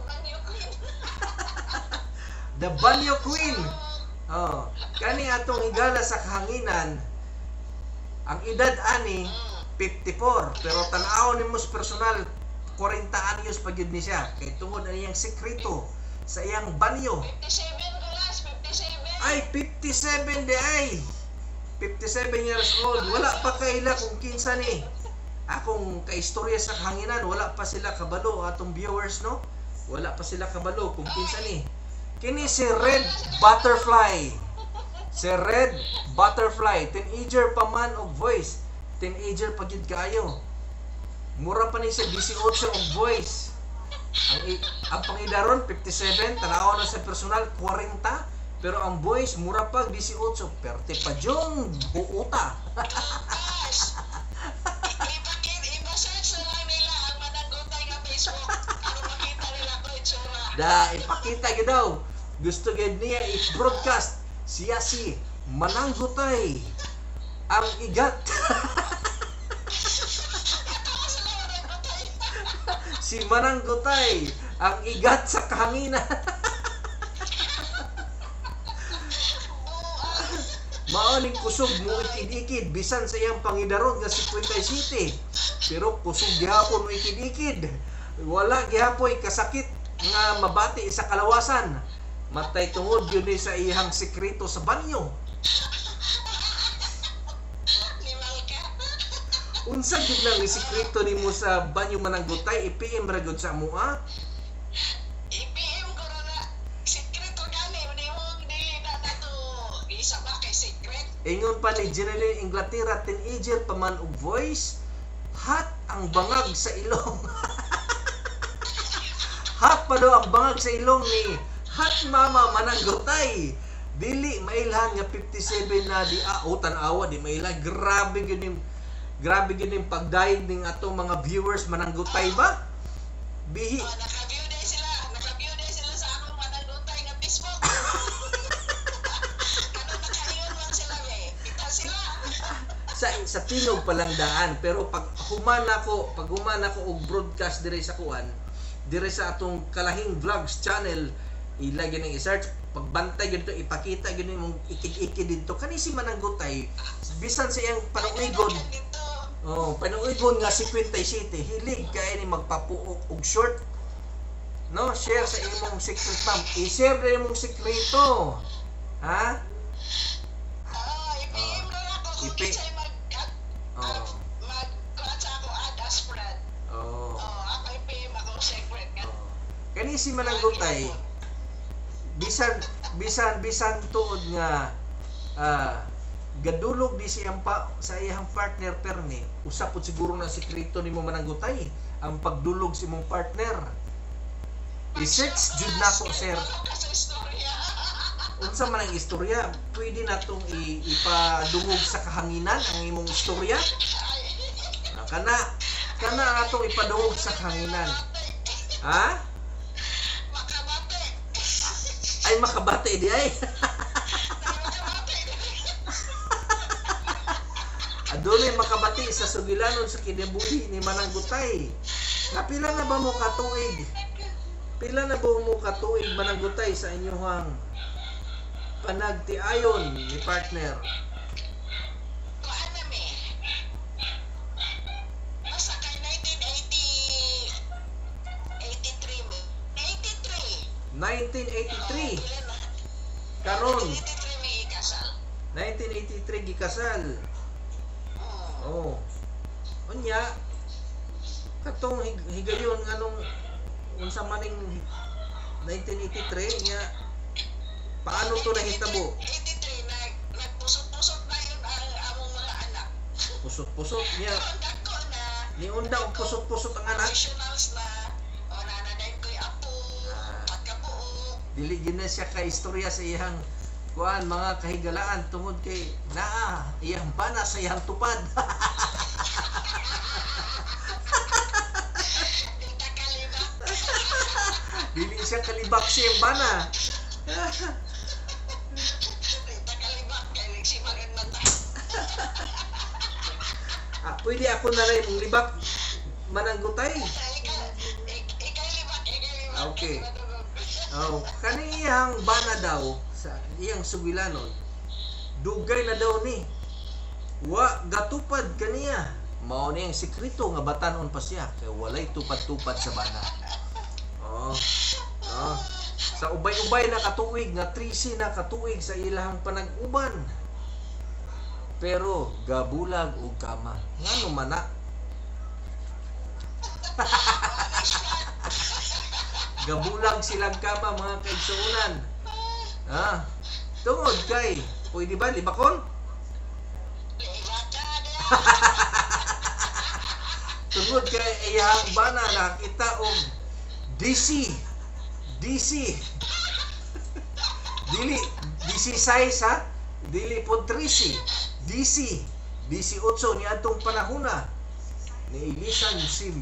Banyo queen.
The Banyo Queen. Oh, kani atong higala sa kahanginan. Ang edad ani 54, pero tan-aw nimo sa personal, 40 anyos pa gyud ni siya kay tungod ani iyang sekreto sa iyang banyo.
57 ko las, 57.
Ay, 57 di ay. 57 years old. Wala pa kaila kung kinsa ni. Akong kaistorya sa kahanginan, wala pa sila kabalo atong viewers, no? Wala pa sila kabalo kung kinsa ni. Kini si Red Butterfly. Si Red Butterfly, teenager pa man og voice. Teenager pa gyud kaayo. Mura pa ni siya 18 og voice. Ang pangidaron 57, tanaw na sa personal 40, pero ang voice mura pag 18, perte pa jung buuta.
Lucas. Ipakit, ipa-search na lang nila ang Mananggutay nga Facebook. Para makita nila ko itsura.
Da ipakita gyud daw. Gusto gyud niya i-broadcast siya si Mananggutay ang igat.
Natawa sila, Mananggutay.
Si Mananggutay ang igat sa kahanginan.
Buang.
Mao ning kusog mo ikid-ikid bisan sa iyang pangidaron nga 57. Pero kusog gihapon mo ikid-ikid. Wala gihapoy kasakit nga mabati sa kalawasan. Matay tungod yun ni sa iyang sekreto sa banyo.
Limal ka.
Unsa gyud lang ni sekreto nimo sa banyo, Mananggutay? I-PM ra gyud sa amoa.
I-PM ko na na. Sekreto gani. Hindi mo, dili na na to. Isa ba kay secret?
Ingon pa ni Jeneline Inglaterra, teenager pa man og voice, hot ang bangag sa ilong. Hot pa daw ang bangag sa ilong ni Hot Mama Mananggutay. Dili mailhan nga 57 na di ah, oh, tan-awa di mailhan. Grabe gyud ning pagdayeg ning atong mga viewers, Mananggutay ba? Bihi.
Oh, naka-view day sila. Naka-view day sila sa akong Mananggutay nga Facebook. Ano, nakaingon man sila eh. Kita sila.
Sa tingog pa lang daan, pero pag human ako og broadcast dire sa kuan, dire sa atong Kalahing Vlogs channel, ilagay ning i-search, pagbantay gyud to, ipakita gyud imong ikid-ikid didto. Kani si Mananggutay, bisan sa iyang panuigon
Dito.
Oh, panuigon nga 57, hilig kay ni magpapuok og short, no? Share sa imong secret, ma'am. I-share na imong sekreto, ha?
Oo, i-PM na lang ako kung kinsay mag mag kuan sa ako, add as friend. Oh, ako i-PM ako secret nga.
Oh. Kani si Mananggutay, bisan bisan bisan tuod nga gadulog di siyang pa, sa iyang partner permi, usa pud siguro na sekreto nimo, Mananggutay, ang pagdulog sa imong partner. I-search jud nako, sir.
Wala ka sa istorya.
Unsa man ang istorya? Pwede natong ipadungog sa kahanginan ang imong istorya?
Ay.
Ah, kana kana ang atong ipadungog sa kahanginan. Ha?
Makabate.
Ay, makabati di ay.
Makabate.
Adunay makabati sa sugilanon sa kinabuhi ni Manang Gutay. Na pila na ba mo katuig? Pila na ba mo katuig, Manang Gutay, sa inyong panagtiayon ni partner?
Kuan na mi. Basta kay 1980 83 mi. 83.
1983.
Oh, pila na?
Karon.
1983 mi ikasal.
1983 gikasal. Oh. Unya katong higayon nganong unsa maning 1983 nya, paano to nahitabo?
83 nagpusot-pusot na yun ang among mga anak.
Pusot-pusot niya.
Karon dako na.
Niunda og pusot-pusot ang anak.
Professionals na. O nananay ko'y apo.
Ah.
Pagkabuo.
Dili gyud na siya ka istorya sa iyang kuan, mga kahigalaan, tungod kay naa iyang bana sa iyang tupad.
Di ta kalibak.
Dili siya kalibak sa iyang bana.
Di ta kalibak. Kay nagsimagan man ta.
Ah, pwede ako na rin mong libak, Mananggutay.
Ikay libak. Ikay libak.
Ah, okay.
Kay madugog.
Oh, kaniyang bana daw sa iyang sugilanon. Dugay na daw ni. Wa gatupad kaniya. Mao ni ang sekreto nga batanon pa siya kay walay tupad-tupad sa bana. Oh. Oh. Sa ubay-ubay na katuig nga 13 na katuig sa ilahang panag-uban. Pero gabulag og kama. Ngano man na? Gabulag silang kama, mga kaigsuonan. Ah, tungod kay, pwede ba libakon?
Libak ka na.
Tungod kay iyang bana nakita og DC DC, dili DC size ha, dili pod 13, DC DC 8 ni adtong panahona. Niilisan si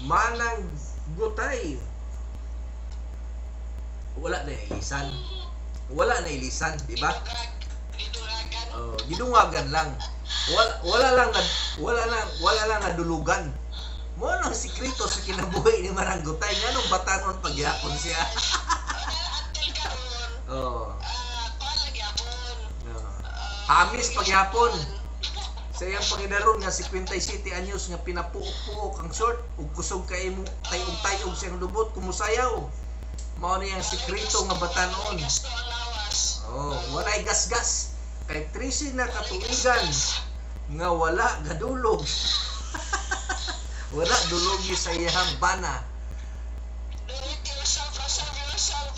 Manang Gutay. Wala na ilisan, wala na ilisan, di ba?
Giduragan.
Oh, gidungagan lang. Wala lang na, wala lang nadulugan. Mo nang sikreto sa kinabuhi ni Maranggutay nganong batanon pagyapon siya.
Until karon.
Oh.
Ah, kuan lang gyapon.
Oh.
Ah,
Hamis pagyapon. Sa iyang pangidaron nga 57 anyos nga pinapuok-puok ang short ug kusog kay mo tayog-tayog siyang lubot kumusayaw. Mao ni ang sikreto nga batanon.
Walay gasto ang lawas.
Oh, walay gasgas. Kay 13 na katuigan nga wala gadulog. Wala dulugi sa iyang bana.
Do it yourself, serve yourself.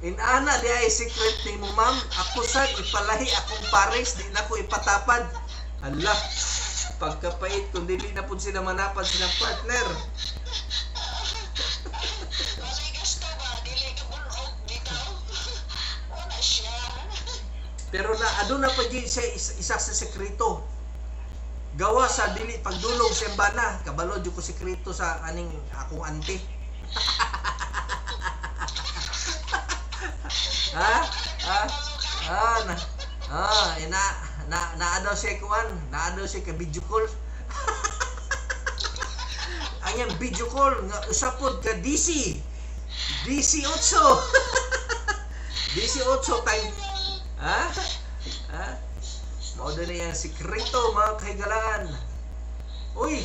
Inana di ay secret ni mo, ma'am. Ako sad ipalahi akong pares, di na ko ipatapad. Hala, pagkapait kung dili na pud sila manapad silang partner.
Walay gasto ba? Dili ka bulog bitaw. Wala siya.
Pero na aduna pa gyud siya isa sa sekreto. Gawa sa dili pagdulog sa bana, kabalo jud ko sekreto sa aning akong auntie. Ha? Ha? Ah, na, ah, eh, na na naa daw siya kuan, naa daw siya ka video call. Ang iyang video call nga usa pod ka DC. DC 8. DC 8 time. Ha? Ha? Mao na yung sikreto, mga kahigalaan. Uy,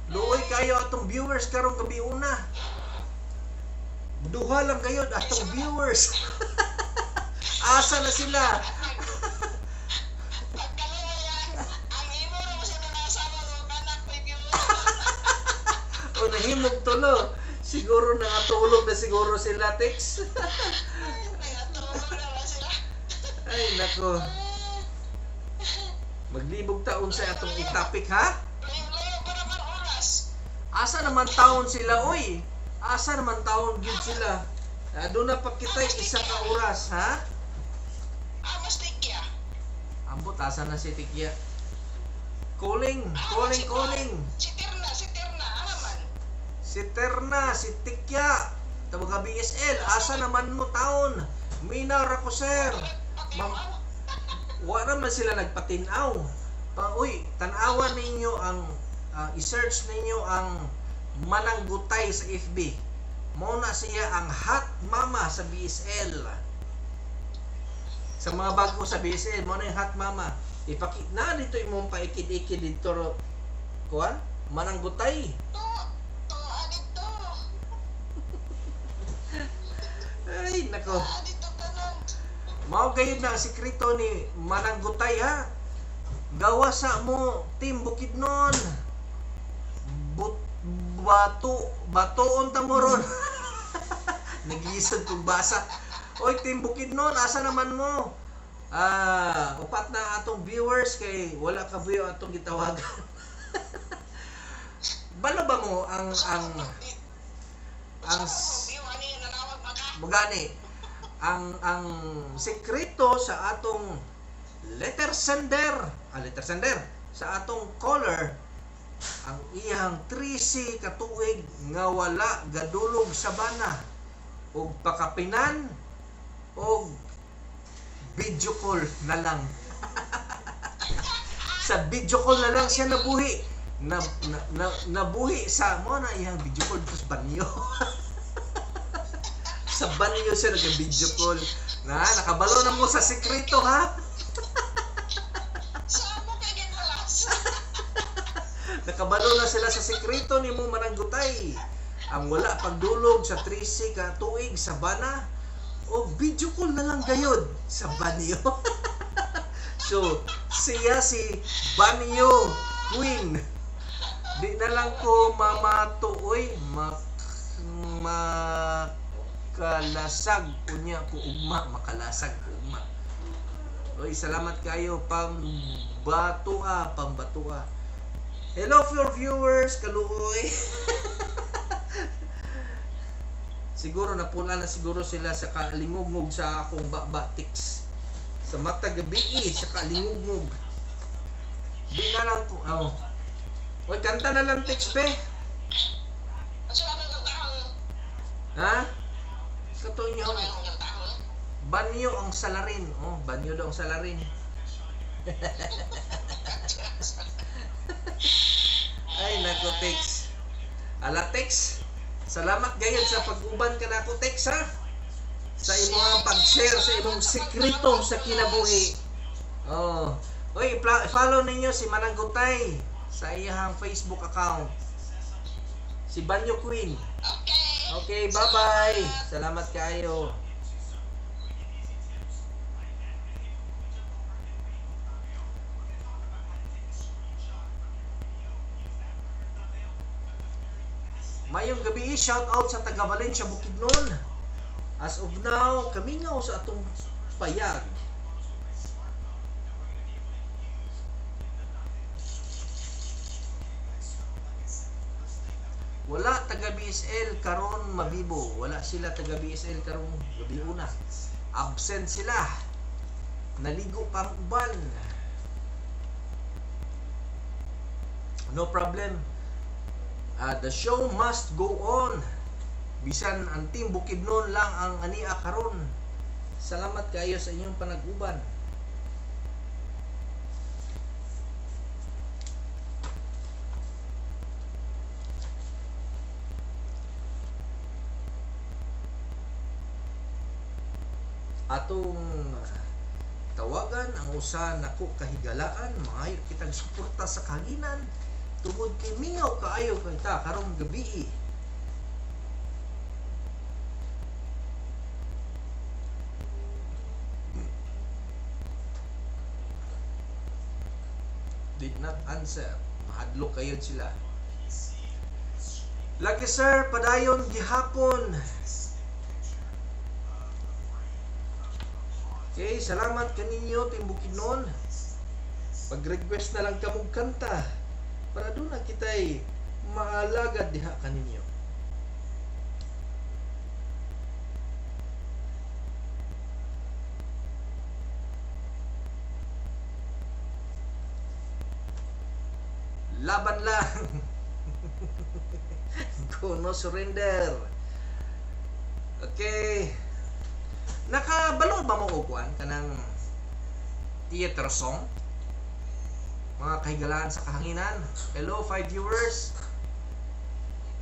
luoy kayo atong viewers karong gabi una. Duha lang kayo atong viewers. Asa na sila?
Pagkaluya, ang imo ra mo sila nasama mo kanak may view.
O nahimog tulo. Siguro nangatulog na siguro sila, Tex.
Nangatulog na ba sila?
Ay nako. Maglibog taon sa atong i-topic ha?
Layo pa naman oras.
Asa naman taon sila, oy? Asa naman taon gyud sila? Aduna pa kitay isa ka oras, ha?
Ah, mas Tikya.
Ambot asa na si Tikya. Calling, calling, calling.
Si Tirna, ah man.
Si Terna, si Tikya. Tabaga BSL, asa naman mo taon? Minaw ra ko, sir. Ma'am, wa naman sila nagpatinaw. Pa, uy, tan-awan ninyo ang i-search ninyo ang Mananggutay sa FB. Mao na siya ang hot mama sa BSL. Sa mga bago sa BSL, mao na yung hot mama. Ipaki na dito imong paikid-ikid dito kuan Mananggutay.
To, to, dito.
Ay nako.
Ah, dito tanan.
Mao gayud na ang sekreto ni Mananggutay, ha. Gawa sa mo Team Bukidnon. But, bato batoon ta mo ron. Nagisod kog basa. Oy, Team Bukidnon, asa naman mo? Ah, upat na atong viewers kay wala ka view atong gitawagan. Balo ba mo ang Mugani ang sekreto sa atong letter sender, letter sender sa atong caller, ang iyang 13 ka tuig nga wala gadulog sa bana og pakapinan og video call na lang. Sa video call na lang siya nabuhi. Na, na, na nabuhi sa mo na iyang video call sa banyo. Sa banyo siya nag-video call. Na nakabalo na mo sa sekreto, ha?
Sa mo kay ginulas.
Nakabalo na sila sa sekreto ni mo, Mananggutay. Ang wala pagdulog sa 13 ka tuig sa bana o video call na lang gayod sa banyo. So, siya si Banyo Queen. Di na lang ko mamatuoy, makalasag unya ko ugma, makalasag ko ugma. Oy, salamat kayo pambatua, pambatua. Hello for viewers, kaluoy. Siguro napula na siguro sila sa kalingugngog sa akong batiks. Sa mata gabi sa kalingugngog. Di na lang ko. Oh. Oy, kanta na lang text pe. Ha? Kato nyo. Banyo ang salarin. Oh, banyo daw ang salarin. Ay, nako, Tex. Ala, Tex. Salamat gayud sa pag-uban ka nako, Tex, ha? Sa imong pag-share sa imong sekreto sa kinabuhi. Oh. Oy, follow ninyo si Mananggutay sa iyang Facebook account. Si Banyo Queen.
Okay.
Okay, bye-bye. Salamat kayo. Mayong gabi, shout out sa taga Valencia, Bukidnon. As of now, kamingaw sa atong payag. Wala taga BSL karon mabibo. Wala sila taga BSL karon gabi una. Absent sila. Naligo pang uban. No problem. The show must go on. Bisan ang Team Bukidnon lang ang ania karon. Salamat kayo sa inyong panag-uban. Atong tawagan ang usa nako kahigalaan, maayo kitag suporta sa kahaginan tungod kay mingaw kaayo kita karong gabii. Did not answer. Mahadlok kayo sila. Lucky sir, padayon gihapon. Okay, salamat kaninyo Team Bukidnon. Pag-request na lang kamog kanta para doon na kita'y maalagad diha kaninyo. Laban lang. Go, no surrender. Okay. Nakabalo ba mo og kuan kanang theater song? Mga kahigalaan sa kahanginan. Hello, five viewers.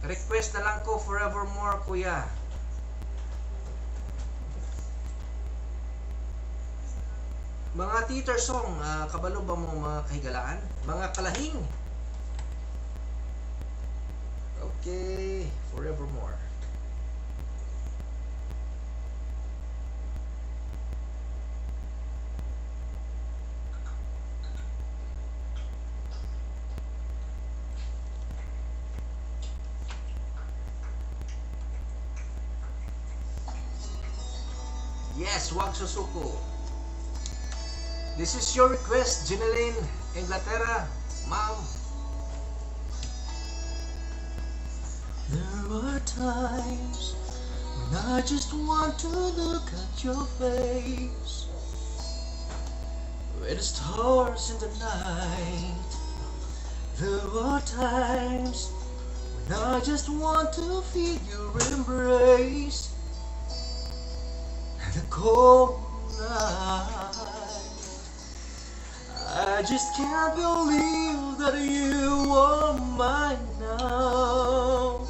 Request na lang ko "Forevermore," kuya. Mga theater song, kabalo ba mo, mga kahigalaan? Mga kalahing? Okay, "Forevermore." Yes, wag susuko. This is your request, Jeneline Inglaterra. Ma'am. There are times when I just want to look at your face. With the stars in the night. There are times when I just want to feel your embrace. And the cold night. I just can't believe that you are mine now.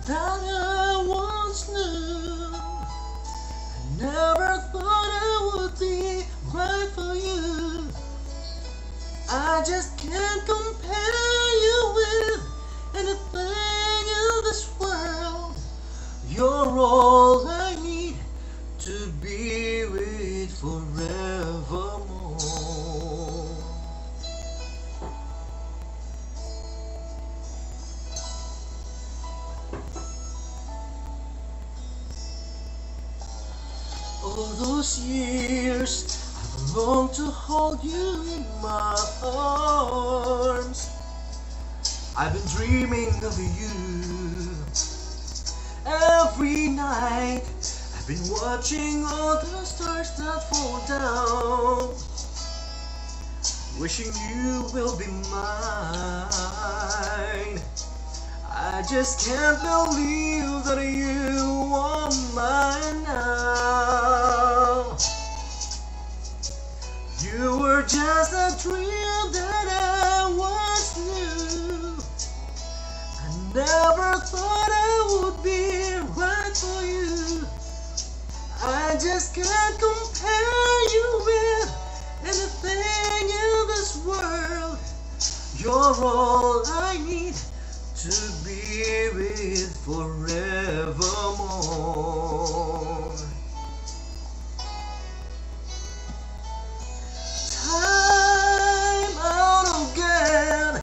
That I once knew. I never thought I would be right for you. I just can't compare you with anything in this world. You're all I need to be with forevermore. All those years I've longed to hold you in my arms. I've been dreaming of you every night. I've been watching all the stars that fall down, wishing you will be mine. I just can't believe that you are mine now. You were just a dream that I once knew. I never thought I would be right for you. I just can't compare you with anything in this world. You're all I need to be with forevermore. Time out again,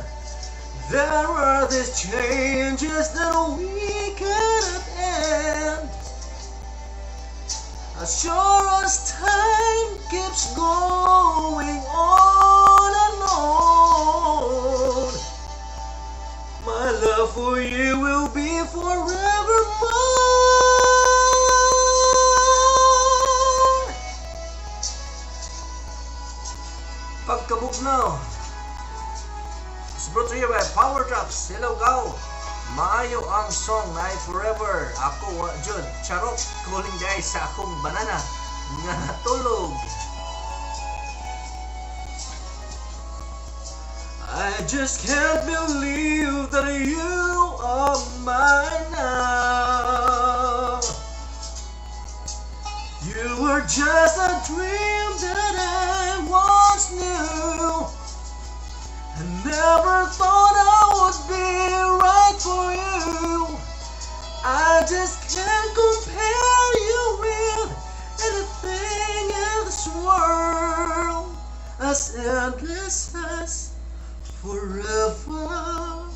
there are these changes that we cannot end. As sure as time keeps going on and on, my love for you will be forevermore. Pagkabugnaw. It's brought to you by Power Drops. Hello, Gaw. Maayo ang song na "Forever." Ako, wa jud. Charot, calling diay sa akong banana nga natulog. I just can't believe that you are mine now. You were just a dream that I once knew. I never thought I would be right for you. I just can't compare you with anything in this world, as endless as forever.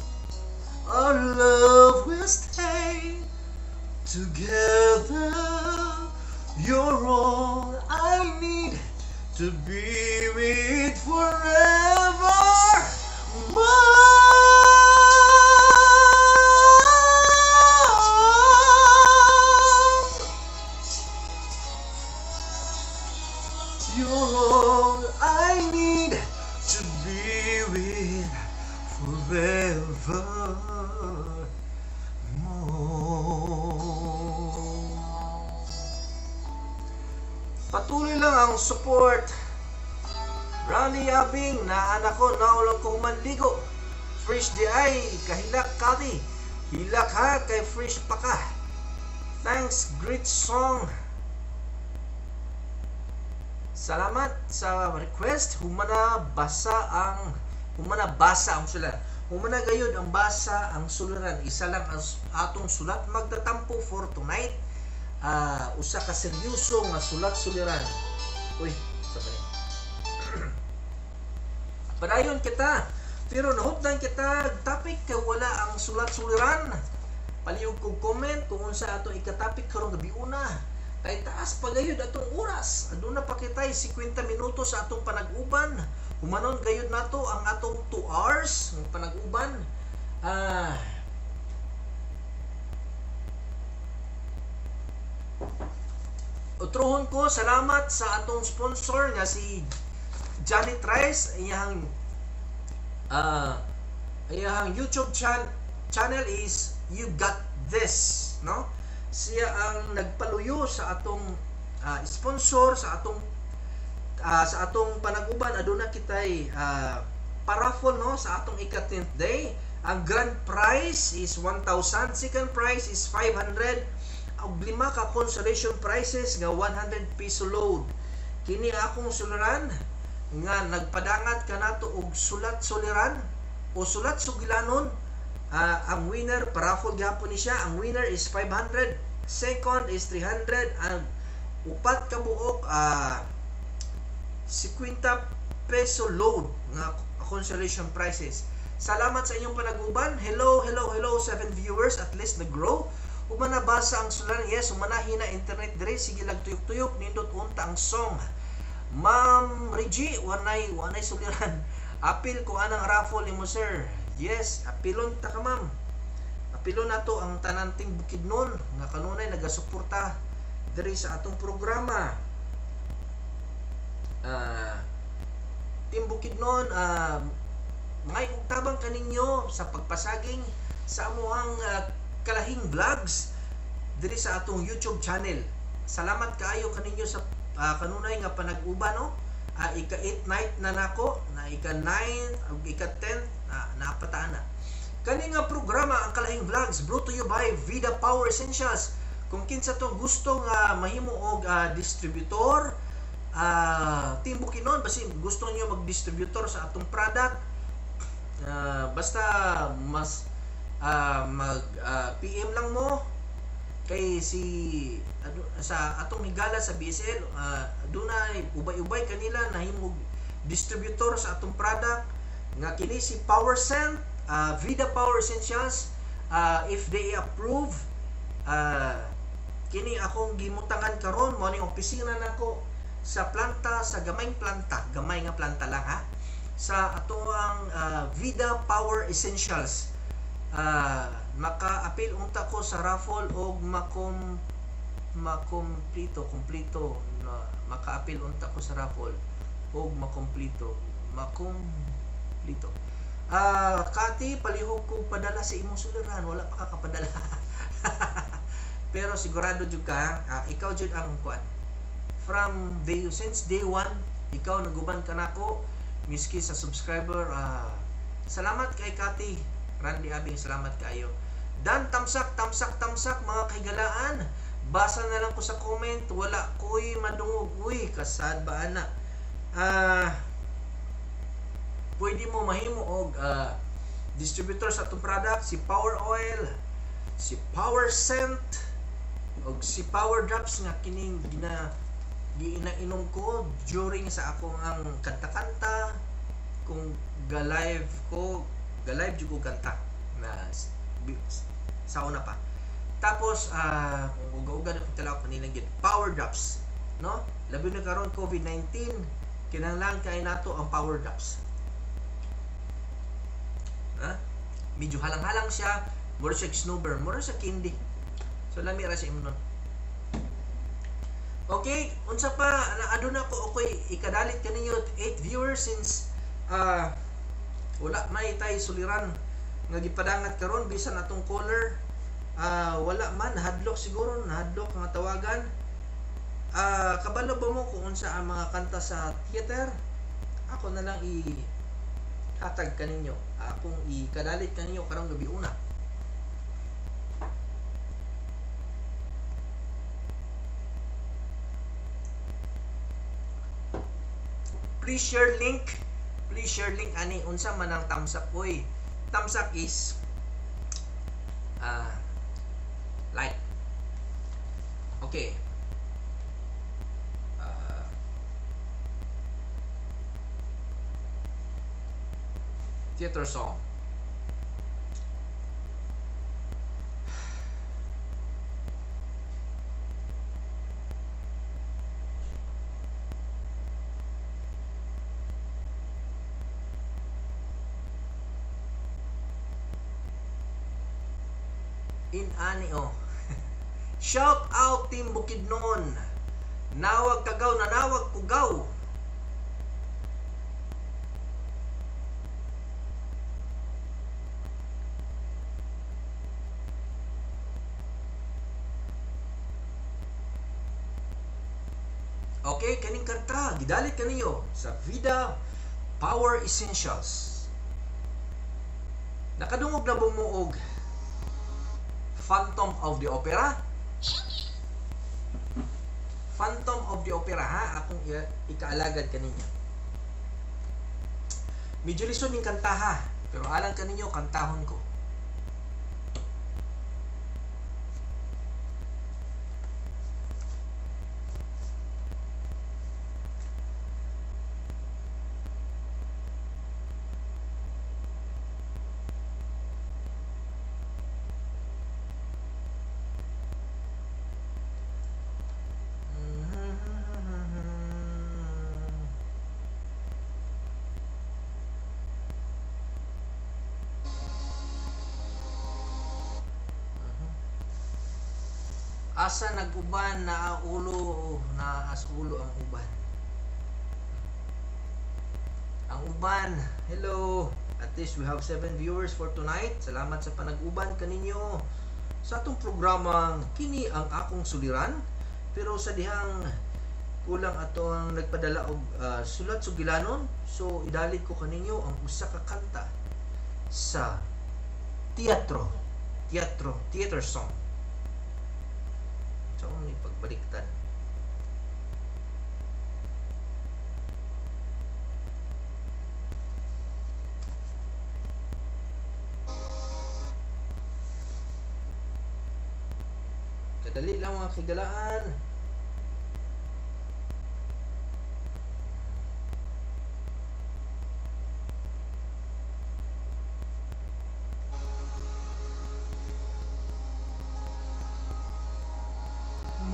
inyong support. Randy Abing, naan ako, naulog ko humanligo. Fresh di ay, kahilak kadi. Hilak ha, kay fresh pa ka. Thanks, great song. Salamat sa request. Humana basa ang sulat. Humana gayud ang basa ang suluran. Isa lang ang atong sulat magtatampo for tonight. Usa ka seryoso nga sulat suliran. Uy, sa pa. Padayon kita. Pero nahupdan kita topic kay wala ang sulat suliran. Palihog kog comment kung unsa ato ikatapik karong gabi una. Kay taas pa gayud atong oras. Aduna pa kitay 50 minuto sa atong panag-uban. Humanon gayud nato ang atong 2 hours ng panag-uban. Utruhon ko, salamat sa atong sponsor nga si Janet Rice. Iyang YouTube channel is You Got This, no? Siya ang nagpaluyo sa atong sponsor sa atong panag-uban. Aduna kitay paraffle, no, sa atong ika-10th day. Ang grand prize is 1,000, second prize is 500, ug lima ka consolation prizes nga 100 piso load. Kini akong suluran nga nagpadangat kanato og sulat suliran o sulat sugilanon. Ang winner, paraffle gyapon ni siya. Ang winner is 500, second is 300, ang upat ka buok 50 peso load nga consolation prizes. Salamat sa inyong panaguban. Hello, hello, hello, 7 viewers, at least nag-grow. Humana basa ang sulan. Yes, humana hina internet dire, sige lag tuyok-tuyok, nindot unta ang song. Ma'am Reggie, wanay suliran. Apil ko anang raffle nimo, sir. Yes, apilon ta ka, ma'am. Apilon nato ang tananting Bukidnon nga kanunay nagasuporta diri sa atong programa. Team Bukidnon, mga tabang kaninyo sa pagpasaging sa amuhang kalahing vlogs diri sa atong YouTube channel. Salamat kaayo kaninyo sa kanunay nga panag-uban, no? Ika 8 night na nako, na ika 9 ug ika 10 na napataan na. Kani nga programa ang Kalahing Vlogs brought to you by Vida Power Essentials. Kung kinsa to gusto nga mahimo og distributor, Team Bukidnon, basin gusto niyo mag-distributor sa atong product, basta mas mag PM lang mo kay si sa atong higala sa BSL, dunay ubay-ubay kanila nahimog distributor sa atong product nga kini si Power Scent, Vida Power Essentials. If they approve, kini akong gimutangan karon mo ning opisina nako sa planta, sa gamayng planta, gamay nga planta lang ha, sa atoang Vida Power Essentials. Maka-apil unta ko sa raffle og makomplito kumplito na maka-apil unta ko sa raffle og makomplito makomplito. Kati, palihog ko padala sa imong suliran, wala pa ka kapadala. Pero sigurado jud ka, ikaw jud ang kuan. From day since day one, ikaw naguban ka nako miski sa subscriber. Salamat kay Kati Randy Abing, salamat kayo. Dan tamsak tamsak tamsak mga kahigalaan. Basa na lang ko sa comment, wala ko'y madungog. Uy, kasad ba ana? Pwede mo mahimo og distributor sa atong product, si Power Oil, si Power Scent, og si Power Drops nga kining ginainom ko during sa akong ang kanta-kanta. Kung ga-live ko, ga-live jud ko kanta na sa una pa. Tapos kung uga-uga na kong talaw kanina gyud Power Drops, no? Labi na karon COVID-19, kinahanglan kay nato ang Power Drops. Ha? Medyo halang-halang siya, mura siya snowber, mura siya candy. So lami ra siya imnon. Okay, unsa pa aduna ko okay ikadalit kaninyo 8 viewers since wala may tay suliran nga gipadangat karon bisan atong caller wala man, hadlok siguro, nahadlok nga tawagan. Kabalo ba mo kung unsa ang mga kanta sa theater? Ako na lang i-hatag kaninyo. Akong ikadalit kaninyo karong gabi una. Please share link. Please share link ani unsa man ang thumbs up oy. Thumbs up is like. Okay. Theater song. In ani oh. Shout out Team Bukidnon. Nawag kagaw, nanawag kugaw. Okay, kaning kanta gidalit kaniyo sa Vida Power Essentials. Nakadungog na bumuog Phantom of the Opera? Phantom of the Opera ha, akong ikaalagad kaninyo. Medyo lisod ning kanta ha, pero alang kaninyo kantahon ko. Asa nag-uban na ulo, na as ulo ang uban. Ang uban, hello. At least we have 7 viewers for tonight. Salamat sa panag-uban kaninyo sa atong programang Kini ang Akong Suliran. Pero sa dihang kulang ato ang nagpadala og sulat sugilanon, so idalit ko kaninyo ang usa ka kanta sa teatro, theater song. So, ni pagbaliktad. Kadali lang mga kigalaan.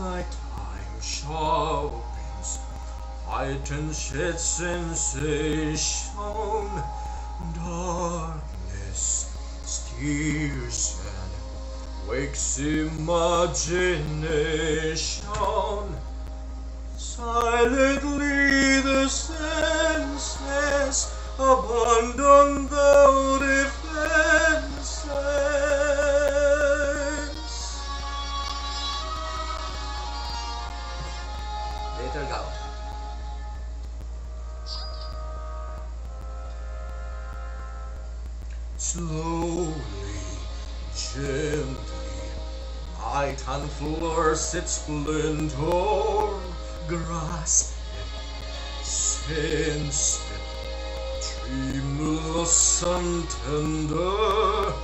Nighttime sharpens, heightens its sensation. Darkness steers and wakes imagination. Silently the senses abandon the defenses. Later, go. Slowly, gently, light unfurls its splendor. Grasp it, sense it, tremulous and tender.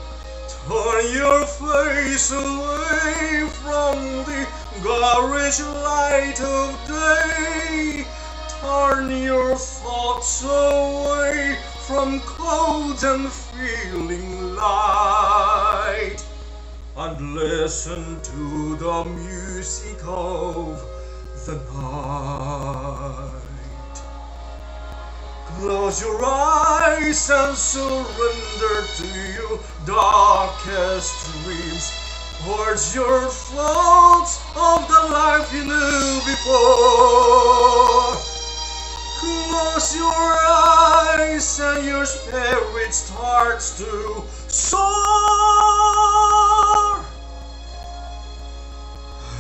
Turn your face away from the garish light of day. Turn your thoughts away from cold and feeling light, and listen to the music of the night. Close your eyes and surrender to your darkest dreams. Purge your thoughts of the life you knew before. Close your eyes and your spirit starts to soar.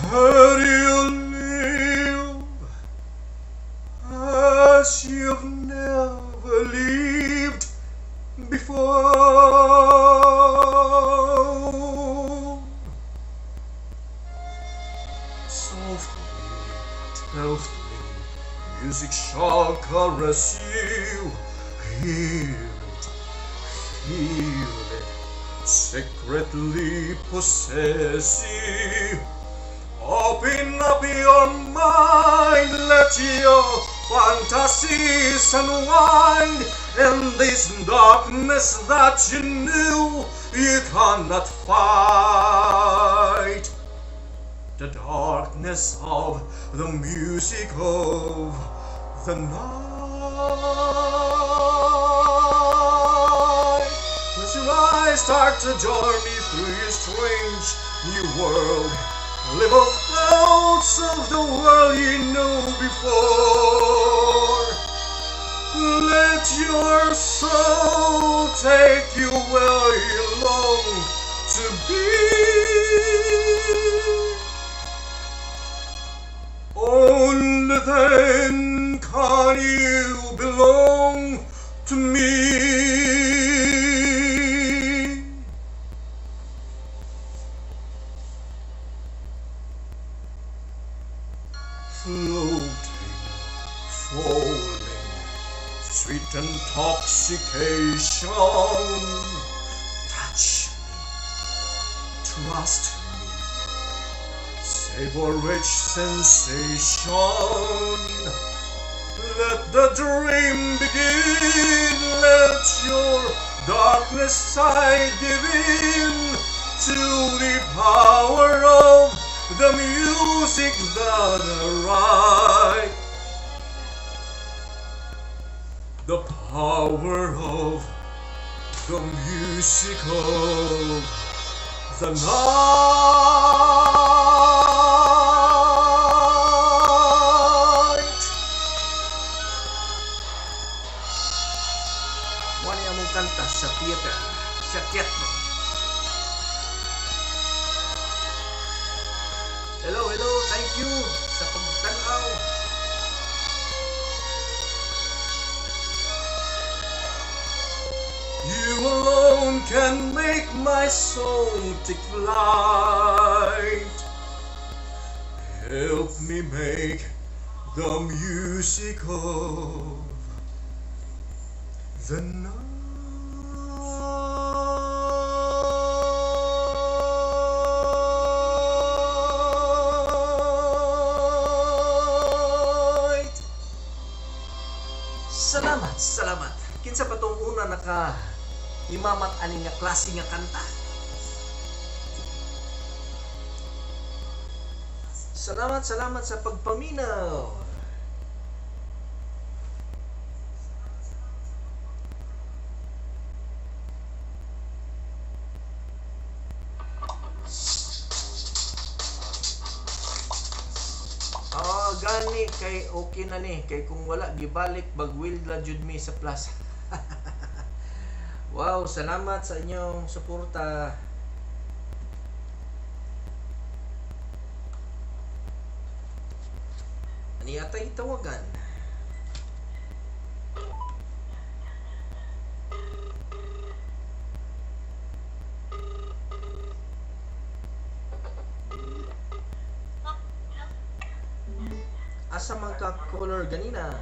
And you live music shall caress you. Hear it, feel it, secretly possess you. Open up your mind, let your fantasies unwind. In this darkness that you knew you cannot fight. The darkness of the music of the night. Close your eyes, start to journey through your strange new world. Live off thoughts of the world you knew before. Let your soul take you where you long to be. Only then can you belong to me. Floating, falling, sweet intoxication. Touch me, trust me, savor rich sensation. Let the dream begin, let your darkness side give in to the power of the music that I write. The power of the music of the night. Mao ni among kanta sa theater, sa teatro. Hello, hello, thank you sa pagtanaw. You alone can make my soul take flight. Help me make the music of the night. Salamat, salamat. Kinsa pa tong una naka imamat ani nga klase nga kanta? Salamat, salamat sa pagpaminaw. Ah, gani kay okay na ni kay kung wala gibalik bagwil la jud mi sa plaza. Wow, salamat sa inyong suporta. Ani atay tawagan? Asa man ka caller ganina?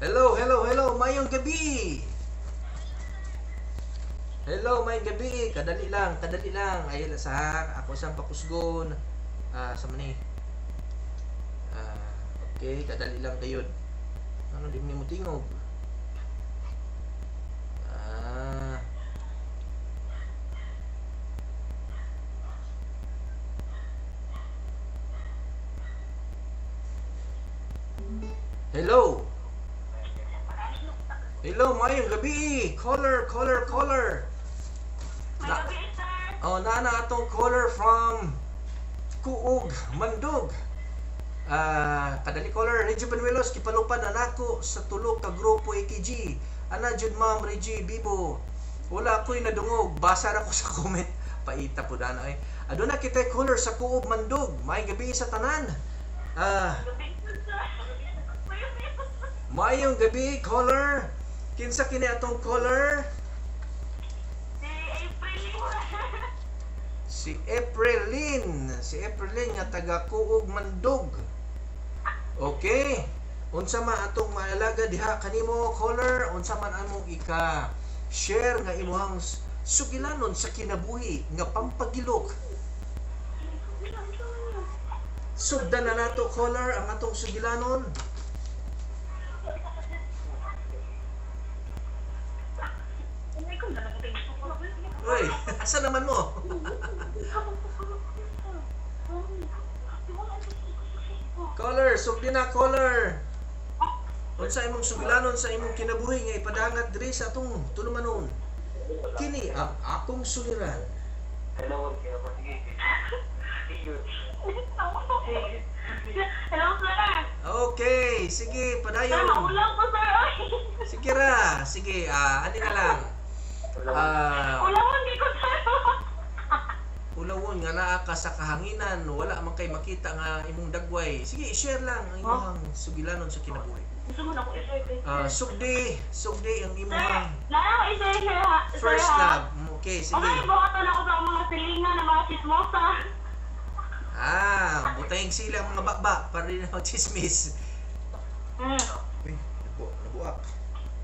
Hello, hello, hello, mayong gabi. Hello, mayong gabi. Kadali lang, kadali lang. Ay sa ako sang pakusgon. Sa man ni. Okay, kadali lang kayo. Ano di mo tingog? Hello. Hello, mayong gabi. Caller, caller, caller. Na, oh, nana atong caller from Kuog, Mandog. Kadali caller, Reggie Panuelos, kipalupan anako sa tulo ka grupo AKG. Ana jud ma'am Reggie Bibo. Wala ko'y nadungog, basa ra ko sa comment. Paita po dana ay. Aduna kita caller sa Kuog, Mandog. Mayong gabi sa tanan. Mayong gabi caller. Kinsa kini atong caller?
Si April.
Si Aprilyn. Si Aprilyn nga taga Kuog Mandog. Okay. Unsa man atong maalaga diha kanimo, caller, unsa man among ika share nga imuhang sugilanon sa kinabuhi nga pampagilok. Sugdan na nato, caller, ang atong sugilanon. Uy, asa naman mo? Caller, sugdi na, caller. Unsa imong sugilanon sa imong kinabuhi nga ipadangat diri sa atong tulumanon? Kini ang akong suliran.
Hello, sige. See you.
Hello, sir.
Okay, sige,
Sir,
padayon.
maulang ko, sir. Ay.
Sige ra, sige, ani na lang.
Ulang hindi ko, sir.
Ulawon nga naa ka sa kahanginan, wala man kay makita nga imong dagway. Sige, i-share lang ang imong sugilanon sa kinabuhi.
Gusto mo na ako i-share kay sir.
Sugdi ang
Sir,
imong
naa ako i-share, sir, ha? Sir,
first
ha?
love. Okay, sige.
Okay, buhatan ako sa mga silingan ng mga chismosa.
Butayng sila ang mga bakba para di na magchismis. Uy, nabuak.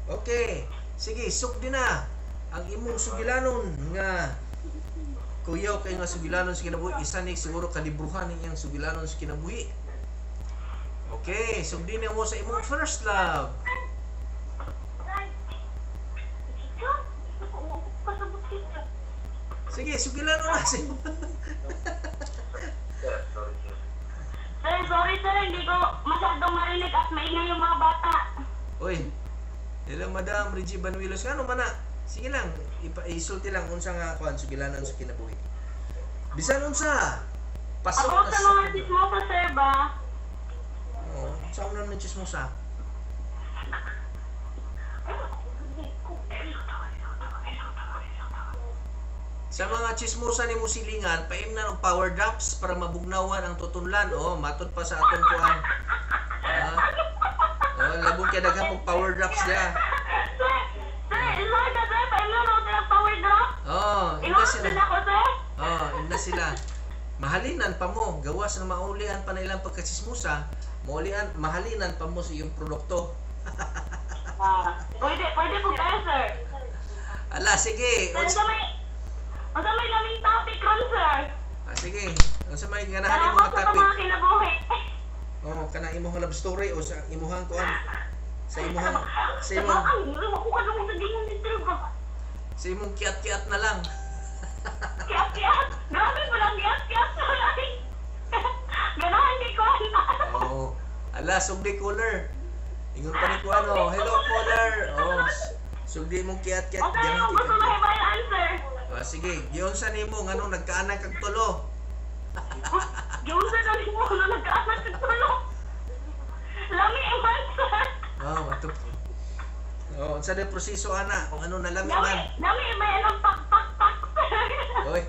Okay, sige, sugdi na ang imong sugilanon nga kuyaw kay nga sugilanon sa kinabuhi, isa ni siguro kalibruhan iyang sugilanon sa kinabuhi. Okay, sugdi na mo sa imong first love. Sige, sugilanon na sa imong.
Sir, sorry, sir.
Sir, sorry sir, hindi ko masyadong marinig at maingay yung mga bata.
Uy. Hello, Madam Reggie Banuelos. Ano man na? Sige lang, isulti lang unsa nga kuan sugilanon sa kinabuhi. Bisan unsa. Pasok
About
na
sa mga chismosa, sir ba?
Oo, sa una ng chismosa. Sa mga chismosa ni silingan, paimnan og power drops para mabugnawan ang tutunlan. Oh, matod pa sa atong kuan. Oh, labong kay daghan og power drops diha.
Sir, sir, sir, sir, paimnan ako sila power drop.
Oh, imna
Inuwas
sila.
din ako, sir.
Oh, imna sila. Mahalinan pa mo, gawas na maulian pa na ilang pagkachismosa, maulian, mahalinan pa mo sa iyong produkto.
Pwede, pwede po kayo, sir.
Ala, sige.
Sir, unsa may laming topic ron, sir?
Sige. Unsa may ganahan
Kana
imong
ko
mga
sa
topic?
mga kinabuhi.
Oh, kana imong love story o sa imuhang kuan? Sa imuhang sa imong
Ay, ako ka nung sa gingon ni sir ba?
sa imong kiat-kiat na lang.
Kiat-kiat. Grabe mo lang kiat-kiat. Ay. Ganahan kay kuan.
Oh. Ala, sugdi caller. Ingon pa ni kuan oh. Hello caller. Oh, sugdi imong kiat-kiat.
Okay,
Ganahan
yung
kay
gusto
kiat-kiat.
mahibay answer.
Ah, sige, giunsa nimo nganong nagkaanak kag tulo?
Giunsa na nimo na nagkaanak kag tulo. Lami ang answer.
Oh, mato. Oh, unsa day proseso ana kung ano nalami
Lami,
man.
lami may anong pak pak pak.
Oy.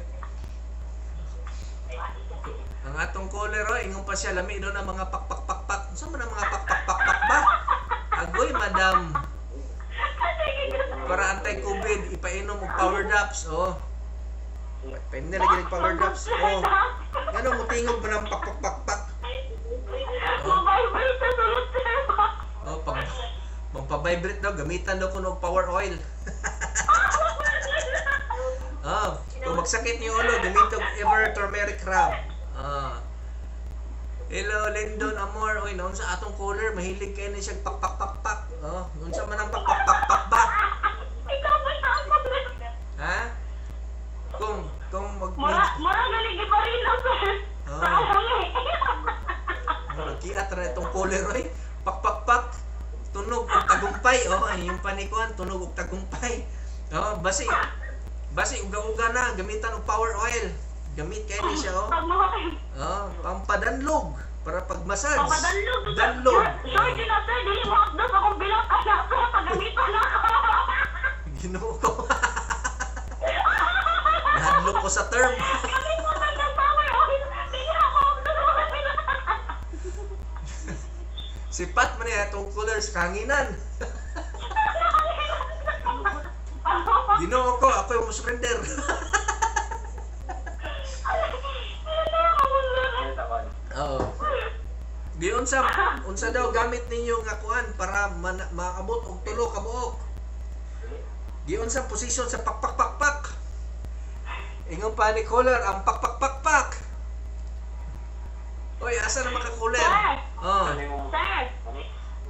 Ang atong caller oy, ingon pa siya lami daw na mga pak pak pak pak. Unsa man ang mga pak pak pak pak ba? Agoy, madam. Para anti-COVID, ipainom og power drops, oh. Painom na lagi ng power drops. Oh. Ngano mo tingog pa ng pak pak pak pak?
Mo-vibrate sa sulod sir ba?
Oh, pag magpa-vibrate daw, gamitan daw kuno og power oil. Oh, kung magsakit ni ulo, gamit og Ever Turmeric Rub. Ah. Hello, Lindon Amor. Oy, naon sa atong caller, mahilig kay ni siya pak pak pak pak. Oh, unsa man ang pak pak pak pak ba?
Ikaw ba na ako?
Ha? Kung mag
Mura galing pa rin no, sir.
Oh.
Sa lami.
Kiat ra itong caller oy. Pak pak pak. Tunog og tagumpay oh, ay, yung panikuan tunog og tagumpay. Oh, basi uga-uga na gamitan og power oil. Gamit kay ni siya oh.
Pag mga
Oh, pampadanlog para pag-massage.
Papadalog.
Danlog.
Sure, sure na sir, dili mo akdos akong bilok anak sir, pagamitan ako.
Ginoo ko. Nahadlok ko sa term.
Gamit mo lang ng power oil. Dili ako akdos akong bilok.
Sipat man niya itong cooler sa kanginan. Ginoo ko, ako yung surrender. Oo. Di unsa Unsa daw gamit ninyo nga kuan para maabot og tulo ka buok? Giunsa posisyon sa pakpak pakpak? Ingon pa ni caller ang pakpak pakpak. Oy, asa na maka-caller?
Sir!
Oh.
Sir!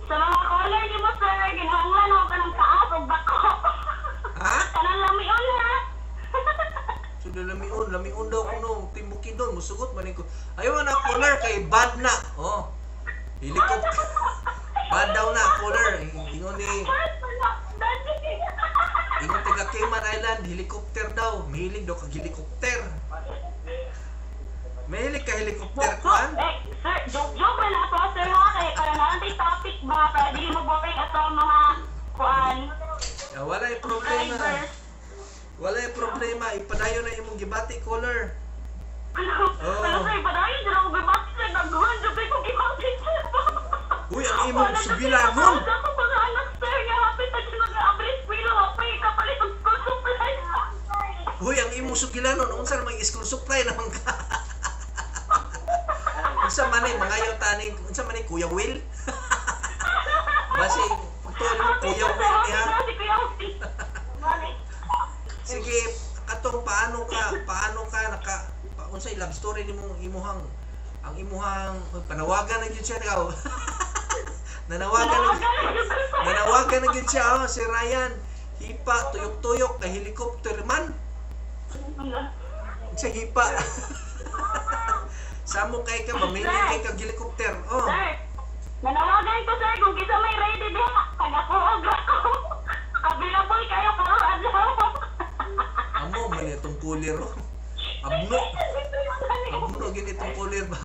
Sa mga caller ni mo, sir, ginahanglan ako kanang taas o bako.
Ha?
Kanang lamion, ha?
So lamion, lamion daw kuno, timbukidon, musugot man ko. Ayaw na caller kay bad na. Oh. Helicopter. Bad daw na caller. Ingon ni ingon taga Cayman Island, helicopter daw. Mahilig daw kag helicopter. Mahilig ka helicopter kuan?
Eh, sir, joke joke na to, sir, ha? Kaya para na lang topic ba, para dili mo boring ato mga kuan.
Ya, walay problema. Walay problema. Ipadayon na imong gibati caller.
Oh. Pero sir, padayon dyan ako gibati, sir. Naghuhan dyan ko gibati, sir.
Uy, ang imong sugilanon.
Wala ko mga anak, sir, nga hapit na siya nag-abris pilo, hapit kapalit og school supply.
Uy, ang imong sugilanon unsa namang school supply naman ka? Unsa man ni mangayo tani, unsa man ni Kuya Will? Basi pagtuon mo Kuya Will niya.
Si Kuya Will.
Sige, katong paano ka naka unsay love story nimong imuhang ang imuhang panawagan na gyud siya ikaw. Nanawagan na gyud siya oh, si Ryan. Hipa tuyok-tuyok kay helicopter man. Sa hipa. Samo kay ka mamili kay kag helicopter. Oh.
Sir, nanawagan ko sir kung kinsa may ready diha. Pag ako og ako. Available kayo karon adlaw.
Amo man itong kulir. Oh. Abno. Abno gini itong kulir ba.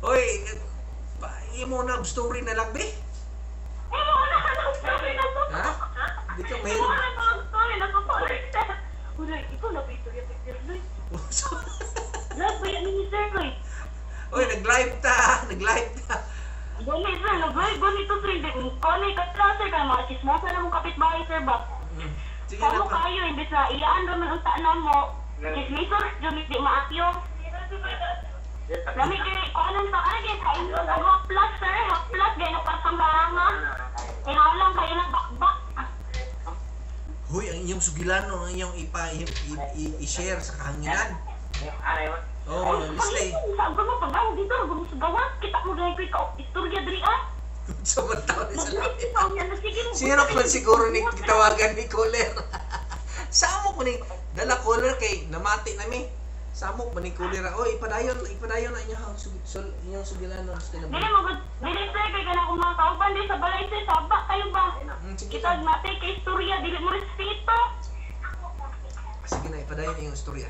Oy, imo na story na lang be.
Imo na ang story na to.
Ha? Di ka
Imo
mahilig.
na ang story na to. Sir. Uy, ikaw na ba istorya kay Sir Lloyd? Live ba yan ni Sir Lloyd?
Oy, nag-live ta, nag-live ta.
Gani sir, nag-live gani to sir. Kani ka lang sir, kay mga chismosa na mong kapitbahay sir ba?
Sige na
Kamo
pa.
kayo, imbes na iyaan raman ang tanan mo. Chismiso, jud di maakyo. Lami kay kuanon sa ano kay kain og half plus sir, half plus gay nagpasang Inalang kayo ng bakbak.
Huy, ang inyong sugilano, ang inyong i-share sa kahanginan. Oh, Leslie.
Saan ko mo pag dito, mo sa gawas, kita mo dahil ko'y ka istorya diri ah.
Sa taon ni sa
Sige mo.
Sino man siguro ni gitawagan ni Kohler? Samo ko ni dala Kohler kay namati nami. Samo man ni Kohler. Oy, ipadayon, ipadayon na inyong inyong sugilanon sa
Dili
kinabuhi.
mo gud, dili sir kay kanang kung mga kauban di sa balay sir, saba kayo ba?
Sige
Kita
na.
mate kay istorya dili mo respeto.
Sige na, ipadayon na inyong istorya.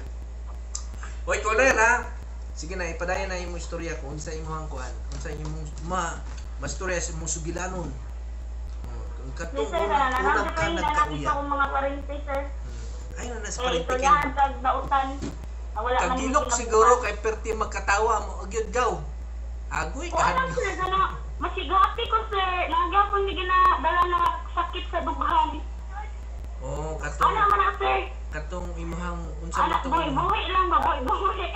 Oy, Kohler ha. Sige na, ipadayon na imong istorya kung unsa imong kuan, unsa imong mastorya sa imong sugilanon. Oh, kung
Di
katong
sir,
unang
kanang
ka
ka
nagkauya.
sa akong mga parente sir.
Ay na nasa
Eh,
parente
istoryahan kag dautan. Ah, wala man
Kagilok siguro kay perti magkatawa mo agyod gaw. Agoy
Wala
ka.
sir, kana masigati ko sir, nagyapon ni ginadala na sakit sa dughan.
Oh, katong
Ana man na sir.
katong imuhang unsa
Ana
man tong
buhi buhi lang ba buhi buhi.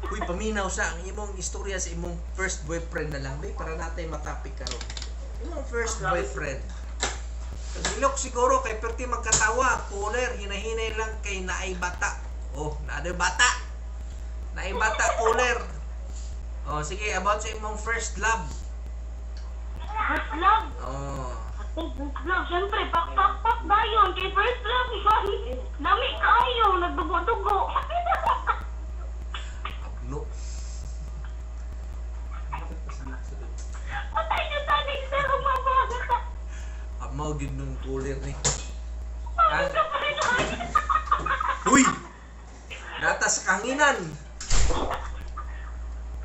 Uy, paminaw sa ang imong istorya sa imong first boyfriend na lang, be, para natay matapik karon. Imong first boyfriend. Kagilok siguro kay perti magkatawa, cooler, hinahinay lang kay naay bata. Oh, naay bata. Naay bata, cooler. Oh, sige, about sa imong first love.
First love.
Oh.
First love, syempre, pak pak pak dayon kay first love man. Lami kayo, nagdugo-dugo.
Abno.
Patay niyo tanig sir, umabaga.
Amaw gid nung cooler ni.
Patay ka pa rin.
Uy! Nata sa kahanginan.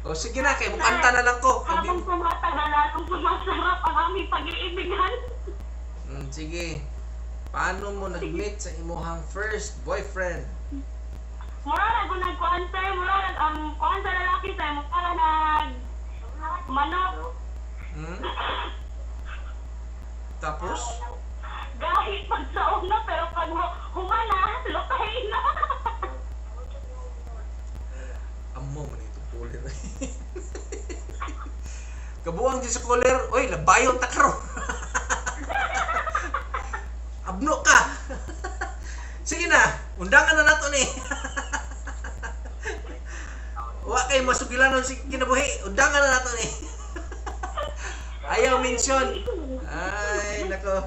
O sige na, kay mukanta na lang ko.
Habang tumatagal, lalong sumasarap ang aming pag-iibigan.
Sige. Paano mo nag-meet sa imuhang first boyfriend?
Mura na ko nagkuhan sir, mura na ang kuhan sa lalaki sir, mura na nag manok.
Tapos?
Gahit pag sa una, pero pag humana, lutay na.
Amo man ito cooler. Kabuang di sa caller, oy, labayon ta karon. Abno ka. Sige na, undangan na nato ni. Wa kay masugilanon si kinabuhi, undangan na nato ni. Ayaw mention. Ay, nako.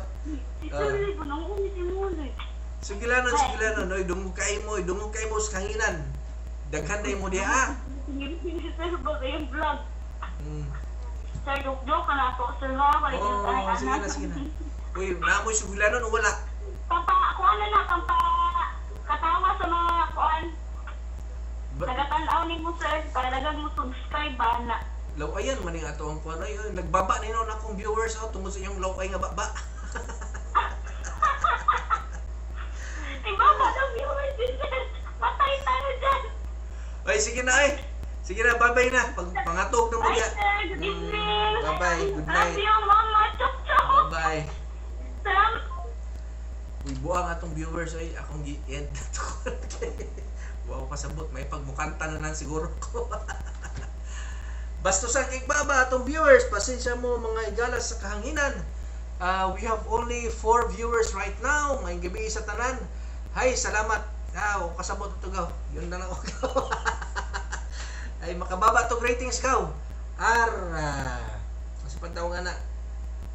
Sugilanon, sugilanon, oy, dungog kay mo, oy, dungog kay mo sa kanginan. Daghan na mo diha.
Vlog. Sir, joke-joke ka na ako. Sir, ha?
Oh, sige na, sige na. Uy, naamoy sugilanon o wala?
Pampa, kuan na na, pampa, katawa sa mga kuan. Nagatanaw ni mo, sir, para dagang mo subscribe ba na.
Lawayan man ning ato ang kuan ay nagbaba ni noon akong viewers oh tungod sa inyong laway nga baba.
Ibaba ng viewers din, sir. Patay tayo dyan.
Ay sige na ay. Sige na, bye-bye na. Pag pangatog na mo
Bye,
diya.
sir. Good evening.
Bye-bye. Good night.
Love you, mama. Chok, chok.
Bye-bye.
Salamat.
Uy, buang atong viewers ay akong gi-end na to. Wow, kasabot may pagmukanta na lang siguro ko. Bastusan kay baba atong viewers, pasensya mo mga igala sa kahanginan. We have only 4 viewers right now. May gabi sa tanan. Hay, salamat. Ah, kasabot ito gaw. Yun na lang ako. Ay makababa tong ratings gaw. R sa pagtawag na.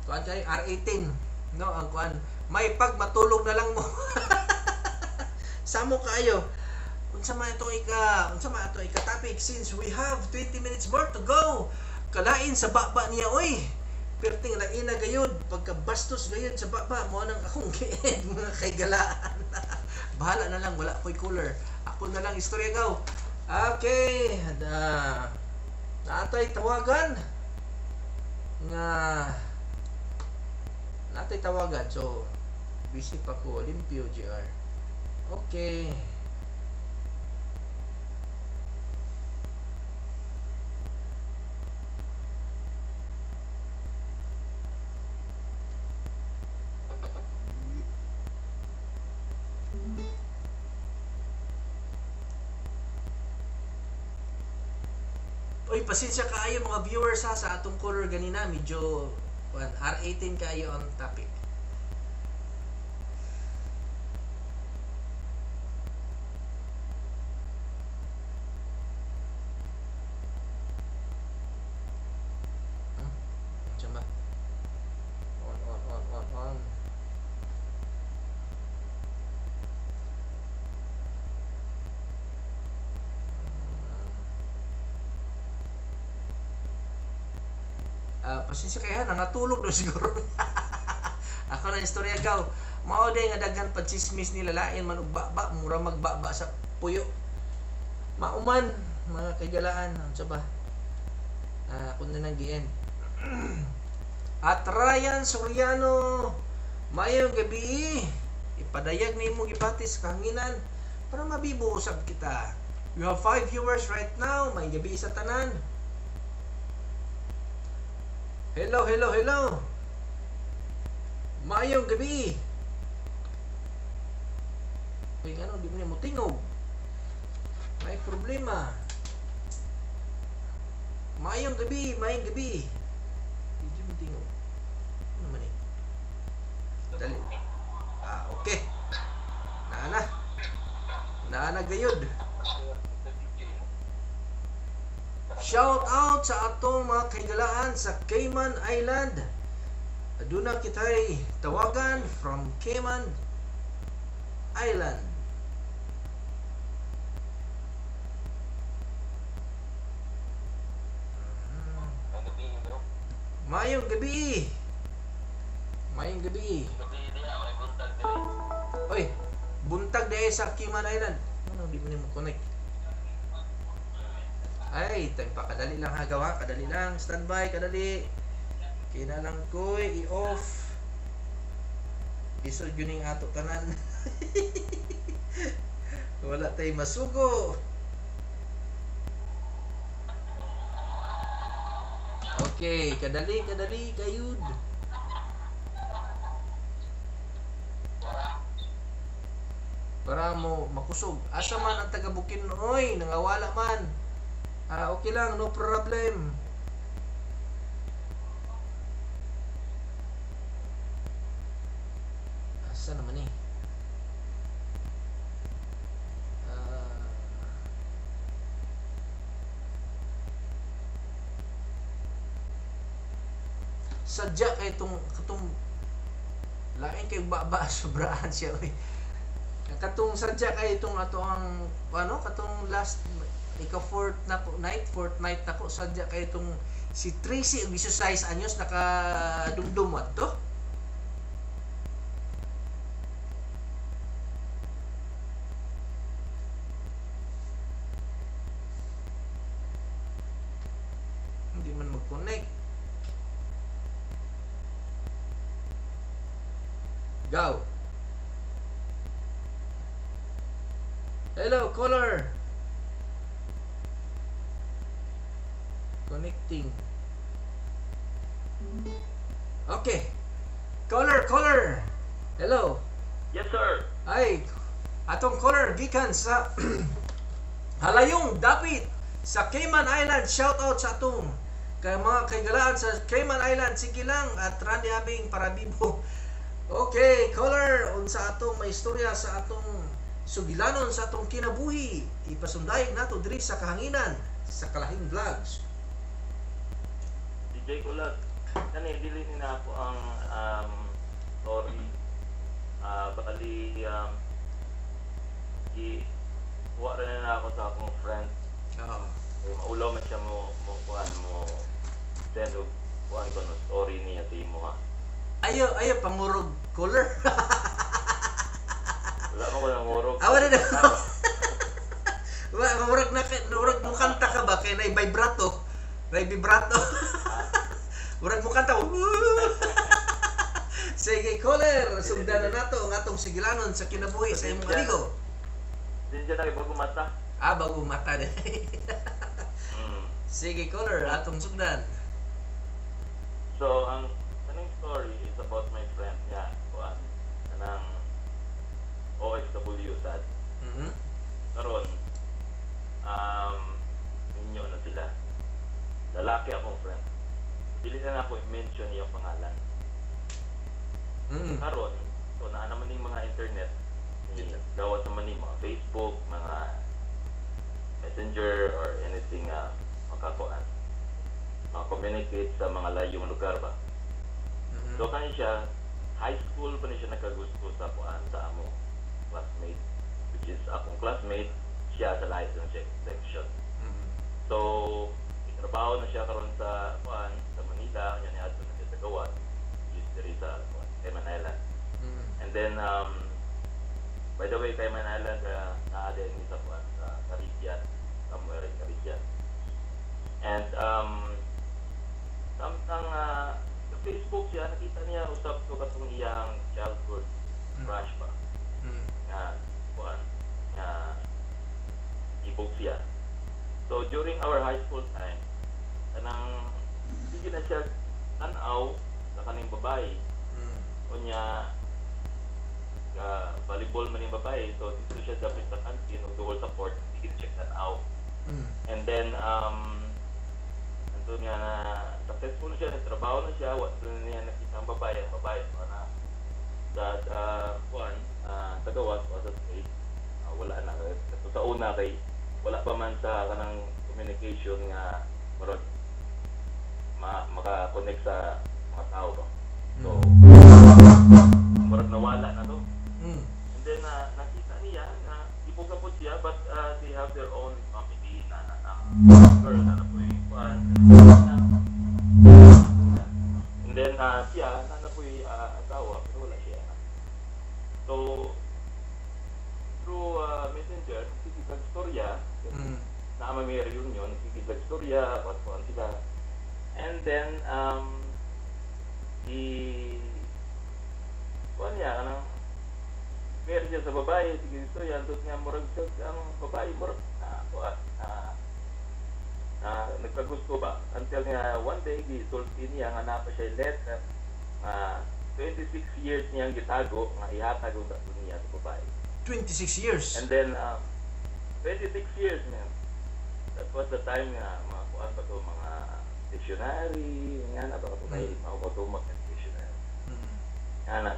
Kuan kay R18. No, ang kuan. May pag matulog na lang mo. Samo kaayo. Unsa man ito ika, unsa man ato ika topic since we have 20 minutes more to go. Kalain sa baba niya oy. Perting laina gayud pagkabastos gayud sa baba mo nang akong gi-end mga kaigalaan. Bahala na lang, wala ko'y cooler. Ako na lang istorya gaw. Okay, naatay tawagan nga naatay tawagan. So busy pa ko, Olympio GR. Okay. Oy, pasensya kaayo mga viewers ha sa atong caller ganina, medyo R18 kaayo ang topic. Diyan ba? On, on, on, on, on. Pasensya kayo ha, nangatulog na siguro. Ako na istorya gaw. Mao day nga daghan pa chismis nila lain man og baba, mura magbaba sa puyo. Mauman mga kaigalaan, unsa ba? Ako na nang gi-end. At Ryan Soriano, maayong gabi. Ipadayag nimo gipatis kahanginan para mabibo usab kita. You have 5 viewers right now. Maayong gabi sa tanan. Hello, hello, hello. Maayong gabi. Uy, ano, di mo niya mutingog. May problema. Maayong gabi, maayong gabi. Di mo tingog. Ano man eh? Dali. Ah, okay. Naana. Naana gayud. Shout out sa atong mga kahigalaan sa Cayman Island. Aduna kitay tawagan from Cayman Island. Maayong gabi. Maayong gabi. Oy, buntag diay sa Cayman Island. Ano di mo nimo connect? Ay, time pa. Kadali lang ha, gawa. Kadali lang. Standby, kadali. Kinalang ko'y i-off. Isod yun yung ato tanan. Wala tayo masugo. Okay, kadali, kadali, kayud. Para mo makusog. Asa man ang taga Bukidnon, oy, nangawala man. Okay lang, no problem. Sadya kay itong katong lain kay baba sobraan siya oy. Katong sadya kay itong ato ang ano katong last ika fourth na ko night, fourth night nako, sadya kay itong si Tracy og 16 anyos nakadumdum adto. Hindi man mag-connect. Go. Hello, caller. Connecting. Okay. Caller, caller. Hello.
Yes, sir.
Ay, atong caller gikan sa Halayong Dapit sa Cayman Island. Shout out sa atong kay mga kaigalaan sa Cayman Island. Sige lang at Randy Abing para bibo. Okay, caller, unsa atong may istorya sa atong sugilanon sa atong kinabuhi, ipasundayag nato diri sa kahanginan sa Kalahing Vlogs.
DJ Kulat. Kani dili ni na ako ang story. Bali i wa rin na ako sa akong friend.
Oo.
Eh, maulaw man siya mo mo kuan mo send og kuan ko no story niya sa imo ha.
Ayo, ayo pangurog, caller.
Wala ko nang ngurog.
Awa na na. Wa murag na murag mukanta ka ba kay nay vibrato. Nay vibrato. Murag mukanta. Sige, caller, sugdan na nato ang atong sigilanon sa kinabuhi sa imong amigo.
Diyan na kay bago mata.
Ah, bago mata din. Sige, caller, atong sugdan.
So ang kanang story is about my friend nga kuan kanang OFW sad. Karon minyo na sila. Lalaki akong friend. Dili na ako i-mention iyang pangalan. Karon, so naa naman ning mga internet ni gawas naman ni mga Facebook, mga Messenger or anything nga makakuan, maka-communicate sa mga layong lugar ba. So kani siya, high school pa ni siya nagkagusto sa kuan sa among classmate, which is akong classmate siya sa lahi ng section. So trabaho na siya karon sa kuan sa Manila, nya niadto na siya sa gawas, which is diri sa kuan, Cayman Island. And then by the way, Cayman Island naa din ni sa kuan sa Caribbean, somewhere in Caribbean. And samtang sa Facebook siya nakita niya usab ko katong iyang childhood crush ba nga kuan nga ibog siya. So during our high school time, kanang sige na siya tan-aw sa kaning babae. Unya ka volleyball man yung babae, so dito siya dapat sa canteen ug duol sa court, sige na siya tan-aw. And then anto nga na successful na siya, nagtrabaho na siya, wa na niya nakita ang babae so na sa kuan sa gawas o sa state, wala na. Kato sa una kay wala pa man sa kanang communication nga murag maka-connect sa mga tao ba. So murag nawala na to. And then nakita niya na ibuga po siya, but they have their own family na na girl na na po yung kuan. And then siya na na po yung asawa pero wala siya anak. So through messenger, sige storya, na may reunion, sige storya, what kuan sila. And then i kuan niya kanang meron siya sa babae, sige istorya, antos nga murag siya ang babae murag na kuan na nagkagusto ba until nga one day gisulti niya nga naa pa siya letter nga 26 years niyang gitago nga ihatag og dato niya sa babae.
26 years.
And then 26 years man. That was the time nga mga kuan pa to, mga dictionary nga na ba to may mga automat na dictionary. Nga na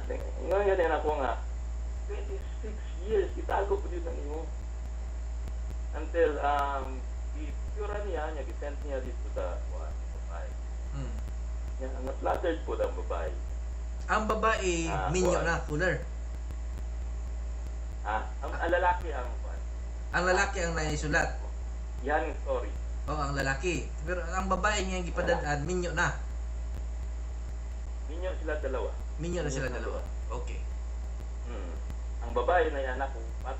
ngayon din ako nga 26 years gitago po din ang imo until i-pura niya niya gi-send niya dito sa kuan babae. Nga na-flattered po ang babae.
Ang babae
Ah,
minyo
kuwan.
na caller.
Ha? Ang lalaki ang kuwan.
Ang lalaki ang naisulat.
Yan ang story.
Oh, ang lalaki. Pero ang babae niya gipadad-an minyo na.
Minyo sila dalawa.
Minyo na sila dalawa. Okay.
Ang babae na yung anak ko, at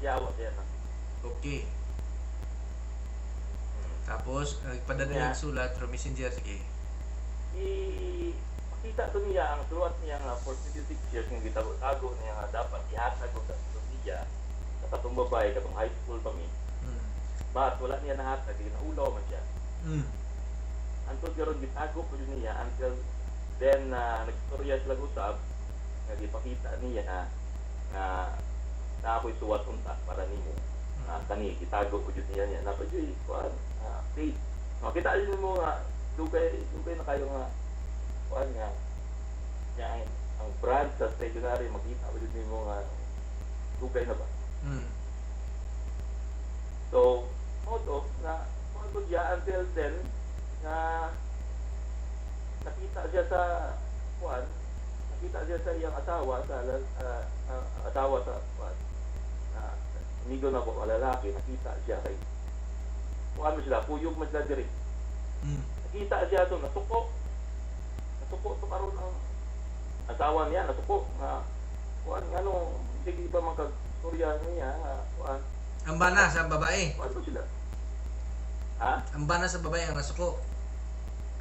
siya wa siya anak.
Okay. Tapos nagpadala
Yeah.
ng sulat through messenger, sige.
I pakita to niya ang sulat niya nga for 26 years nga gitago-tago niya nga dapat ihatag og sa niya sa katong babae, katong high school pa mi. But wala niya nahatag, ginaulaw man siya. Antod karon gitago po yun niya until then nagstorya sila usab nga gipakita niya na nga na ako'y suwat unta para nimo. Kani gitago po jud niya niya na pa jud kuan date. Makita jud mo nga dugay dugay na kayo nga kuan nga niya ang brand sa stationery, makita po jud nimo nga dugay na ba. So, mo to na mo siya until then nga nakita siya sa kuan, nakita siya sa iyang asawa sa asawa sa kuan na amigo na ko lalaki, nakita siya kay kuan mo sila, puyog man sila diri. Nakita siya to, nasuko nasuko to karon ang asawa niya, nasuko nga kuan ngano sige ba man kag storya niya nga kuan.
Ang bana sa babae.
Kuan mo sila, ha?
Ang bana sa babae ang nasuko.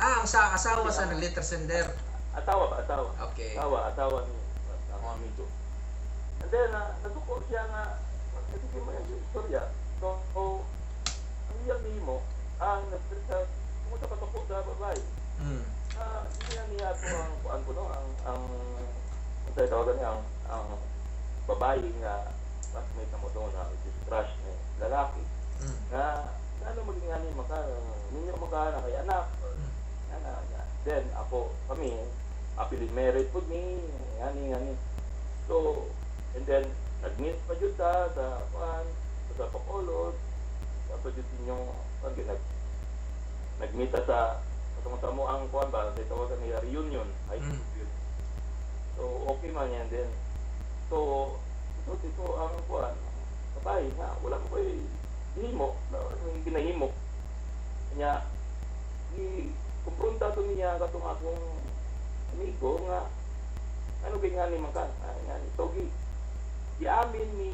Ah, ang sa asawa sa letter sender.
Asawa ba, asawa.
Okay.
Asawa, asawa ni ang amigo. And then, nasuko siya nga, sige mo yung istorya. So, ang iyang nimo, ang nagsalita, kung sa katuko sa babae, hindi na niya ito ang, kuan ko no, ang tayo tawagan niya, ang babae nga, classmate na mo doon na, which is crush ni lalaki, na, ano maging nga ni maka, ninyo maka na kay anak, or, ana, ana. Then, ako, kami, happily married po ni, ngani, ngani. So, and then, nag-meet pa jud ta sa, kuan, sa Bacolod, sa jud inyong, kuan, nag-meet ta sa, katong sa mo ang, kuan ba, sa tawagan niya, reunion, high school reunion. So, okay man yan din. So, ito ang, kuan, babae nga, wala ko ko'y himo, ginahimo. Kanya, i-kumpronta to niya katong akong amigo nga, ano kay nga ni man ka? Nga ni so, giamin ni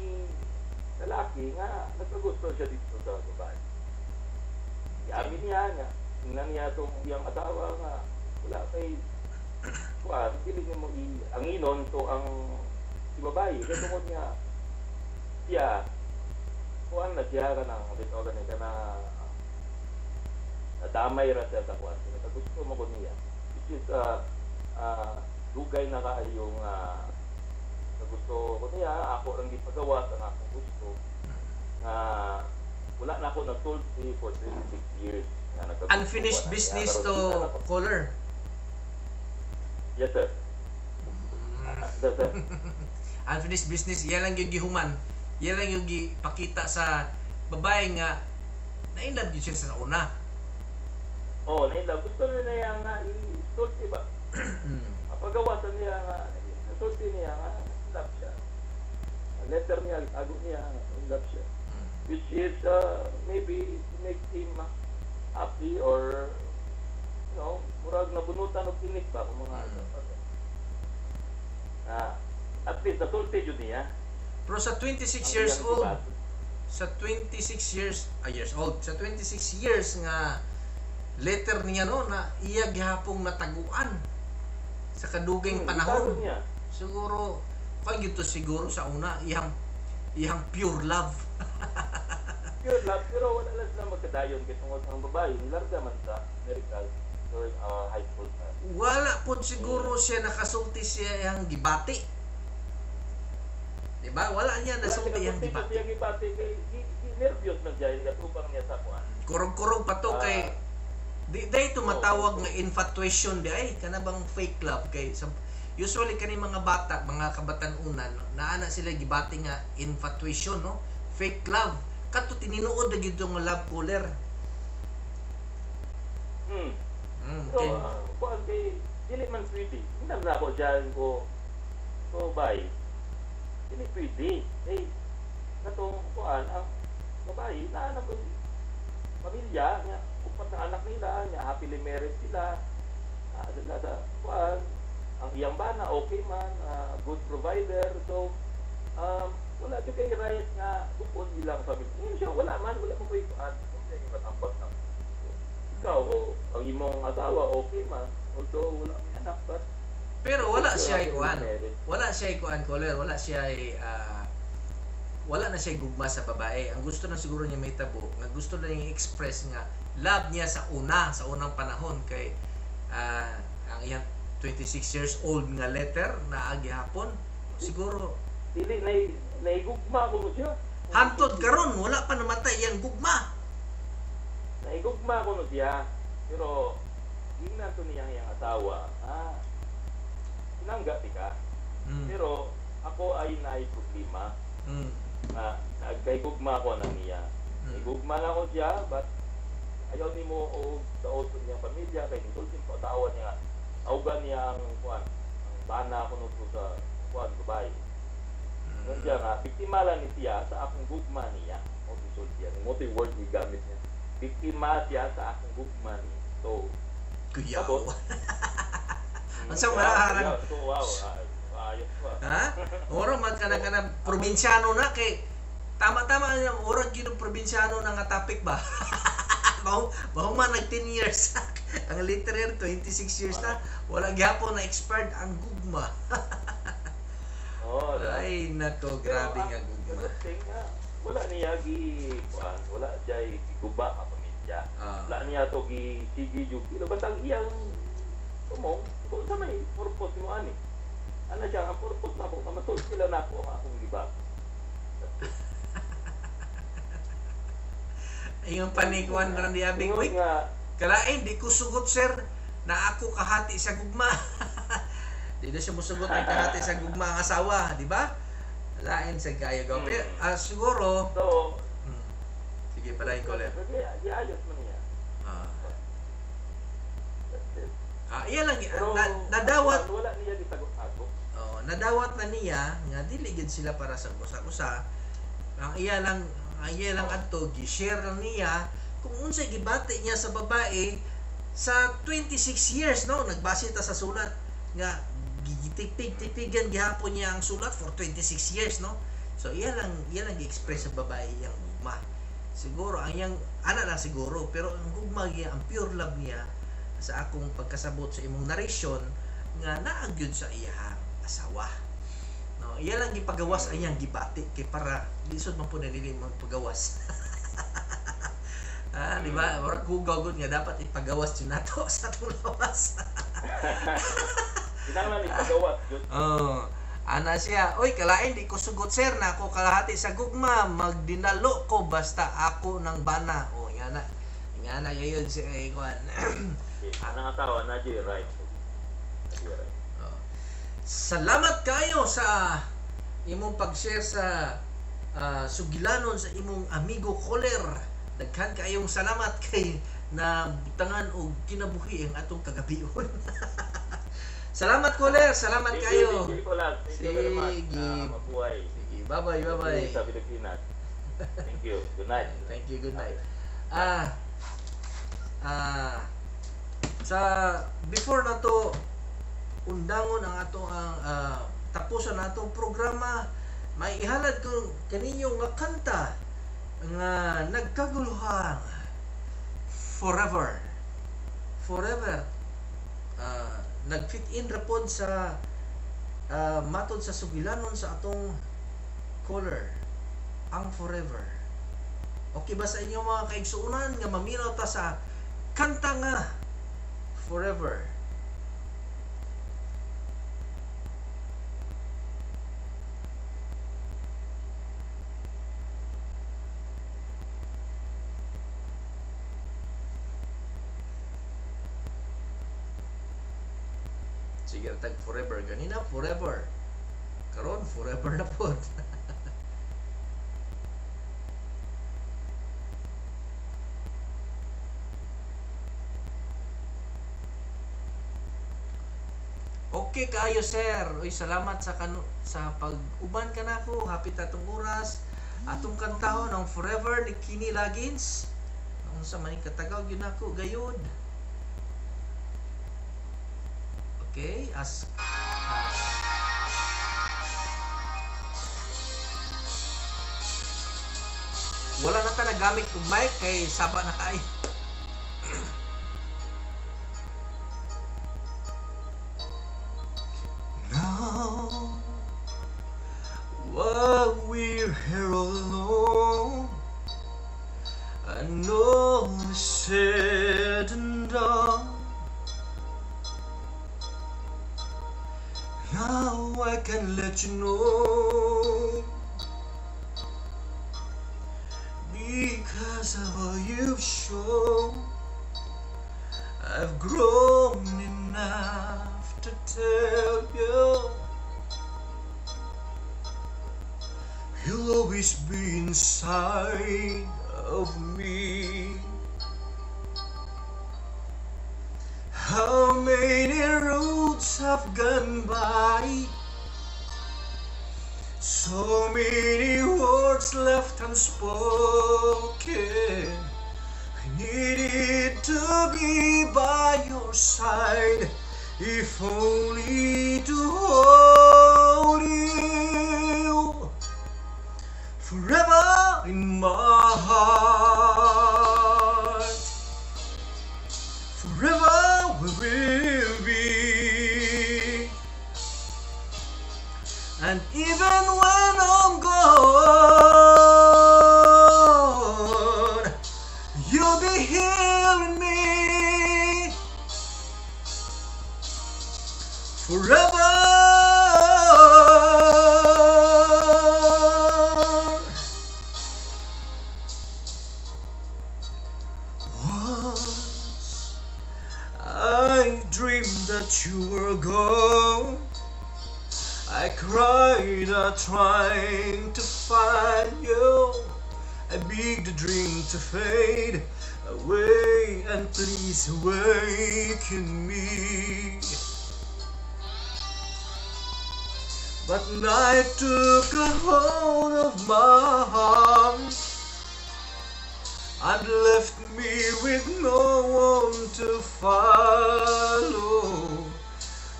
lalaki nga nagkagusto siya dito sa babae. Giamin niya nga, tingnan niya itong iyang asawa nga, wala kay, kuan, dili niya mo i-anginon to ang si babae. Kaya tungod niya, siya, kuan na siya ka ng, dito ka na, nadamay ra siya sa kuan. Nagkagusto mo ko niya. Which is, dugay na kaayo nga gusto ko niya, ako ang gipagawa sa akong gusto nga wala na ako nagsulti for 26 years nga nagkagusto
Unfinished
ko na niya.
business
Karon
to
kita na ko.
caller.
Yes, sir. Sir, sir.
Unfinished business, iya lang yung gihuman. Iya lang yung gipakita sa babae nga na-inlove yun siya sa una.
Oh, na-inlove. Gusto niya na niya nga i-sulti ba? Mapagawasan niya nga sulti niya nga in love siya. Ang letter niya, tago niya nga in love siya. Which is maybe to make him happy or murag nabunutan og tinik ba kung mga at least nasulti jud niya.
Pero sa 26
Ang
years
iyang
old,
gibato.
Sa 26 years, years old, sa 26 years nga letter niya no na iya gihapong nataguan sa kaduging panahon.
Gitago niya.
Siguro kung gito siguro sa una iyang iyang pure love.
Pure love, pero wala lang sila magkadayon kay tungod ang babae nilarga man sa America during high school time.
Wala po siguro siya nakasulti siya iyang gibati. Di ba? Wala niya
Wala
nasulti
siya
iyang
kasulti
gibati.
siya gibati kay gi nervyos man siya gatubang niya sa kuan.
Kurog-kurog pa to kay di day tumatawag nga infatuation di ay kana bang fake love kay sa, usually kani mga bata, mga kabatan-unan naa na sila gibati nga infatuation, no, fake love kato tinuod na gyud nga love caller.
So, kuan kay dili man pwede. Ingnan na ako siya ko so bay. Dili pwede. Eh katong kuan ang babae naa na ko'y pamilya nga upat na anak nila, nga happily married sila. Sila sa kuan ang iyang bana okay man, good provider. So wala jud kay right nga bukod ilang pamilya. Yun siya, wala man ko'y kuan. Kung siya matambak na ikaw o ang imong asawa okay man, although wala may anak, but
Pero wala siya kuan. Wala siya kuan, caller, wala siya wala na siya gugma sa babae. Ang gusto na siguro niya may tabo, nga gusto na niya i-express nga love niya sa una, sa unang panahon kay ang iyang 26 years old nga letter na gihapon siguro
dili na naigugma ko siya.
Hantod karon wala pa namatay iyang gugma.
Naigugma ko siya, pero gingnan to niyang iyang asawa, sinangga ti ka. Pero ako ay naay problema. Na nagkaigugma ko na niya. Igugma na ko siya, but ayaw nimo og daot sa niyang pamilya kay nisulti ko asawa niya. Augan niya ang kuan, ang bana kuno sa kuan babae. Nun siya nga biktima lang ni siya sa akong gugma niya. O nisulti niya. Mo to'y word ni gamit niya. Biktima siya sa akong gugma niya. So,
kuyaw. Unsa wala
so, wow, ayos pa.
Ha? Oro man kana probinsyano na kay tama-tama na oro gyud probinsyano na nga topic ba. Baho man nag 10 years. Ang literal 26 years na wala gyapon na expired ang gugma.
Oh,
ay nako, grabe nga gugma.
Wala niya gi kuan, wala jay giguba ang pamilya. Wala niya to gi sige jud. Pero basta ang iyang tumong, kung sa may purpose mo ani. Ano siya, ang purpose na ako, mamatulog sila na ako ang akong giba.
Ayong panikuan ran di abing, uy, kalain, di ko sugot sir, na ako kahati sa gugma. Di na siya musugot ang kahati sa gugma ang asawa, di ba? Lain sa kayo. Pero, siguro,
so,
sige, palain ko ulit.
Giayos mo niya.
Iya lang, nadawat.
Wala niya gitago-tago.
Oh, nadawat na niya nga dili gid sila para sa usa-usa. Ang iya lang adto gi-share lang niya kung unsay gibati niya sa babae sa 26 years, no? Nagbase ta sa sulat nga gitiktig-tiktigan gihapon niya ang sulat for 26 years, no? So iya lang gi-express sa babae iyang gugma. Siguro ang iyang ana lang siguro, pero ang gugma niya, ang pure love niya sa akong pagkasabot sa imong narration nga naagyod sa iyang asawa. No, iya lang gipagawas ang iyang gibati kay para lisod man po na nila magpagawas. Di ba? Murag hugaw gud nga dapat ipagawas jud nato sa atong lawas.
Kinahanglan ipagawas jud.
Oh, ana siya, oy kalain di ko sugot sir na ako kalahati sa gugma, magdinalo ko basta ako ng bana. Oh, nga na. Nga na gayon si kuan.
Anang asawa na di right.
Oh. Salamat kayo sa imong pag-share sa sugilanon sa imong amigo caller. Daghan kayong salamat kay na butangan og kinabuhi ang atong kagabion. Salamat caller, salamat kayo.
Thank you, Nicolas. Thank you very much. Mabuhay.
Sige, bye-bye, bye-bye.
Sa Pilipinas. Thank you. Good night.
Thank you, good night. Sa before na to undangon ang ato ang tapusan na atong programa, may ihalad ko kaninyo nga kanta nga nagkaguluhan forever. Forever. Nag-fit in ra pod sa matod sa sugilanon sa atong caller, ang forever. Okay ba sa inyo mga kaigsuonan nga maminaw ta sa kanta nga forever? Sige, tag forever ganina, forever. Karon forever na pod. Okay kaayo sir. Uy, salamat sa sa pag-uban kanako. Hapit atong oras. Atong kantahon ang Forever ni Kenny Loggins. Unsa man katagaw gyud nako gayud. Okay, as wala na ta nagamit og mic kay saba na kay. Now, while we're here alone, and all is said and done, now I can let you know, because of all you've shown, I've grown enough to tell you, you'll always be inside of me. How many roads have gone by? So many words left unspoken. I needed to be by your side, if only to hold you forever in my heart. Forever we will be. And even when I'm gone, you'll be here with me forever. Once I dreamed that you were gone. I cried out trying to find you. I begged the dream to fade away, and please awaken me. But night took a hold of my heart and left me with no one to follow.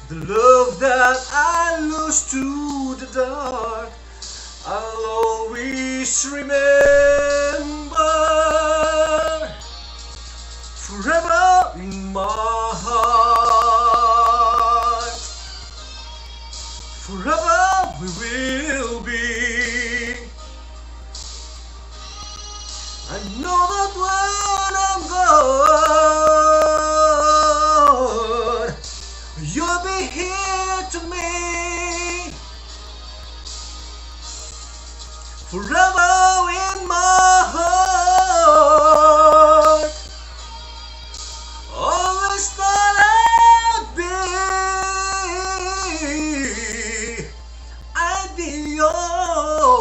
The love that I lost to the dark, I'll always remember. Forever in my heart, forever we will be. I know that when I'm gone, you'll be here to me. Forever in my heart, always thought I'd be yours.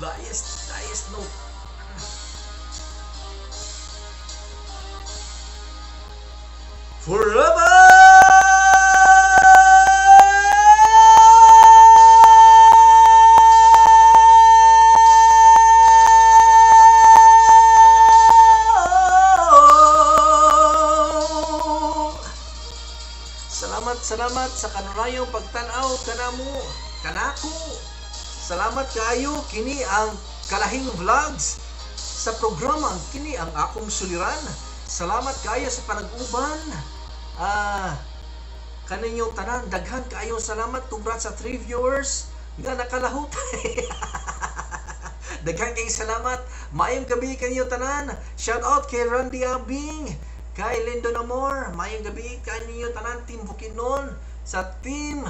The highest note. Forever. Salamat, salamat sa kanunayong pagtan-aw kanamo, kanako. Salamat kaayo, kini ang Kalahing Vlogs sa programa kini ang akong suliran. Salamat kaayo sa panag-uban. Kaninyong tanan, daghan kaayo salamat. Congrats sa 3 viewers nga nakalahutay. Daghan kay salamat. Maayong gabi kaninyo tanan. Shout out kay Randy Abing, kay Lindo Namor. Maayong gabi kaninyo tanan, Team Bukidnon, sa team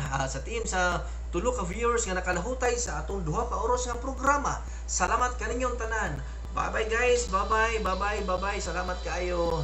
sa tulo ka viewers nga nakalahutay sa atong duha ka oras nga programa. Salamat kaninyong tanan. Bye bye guys. Bye bye. Bye bye. Bye bye. Salamat kaayo.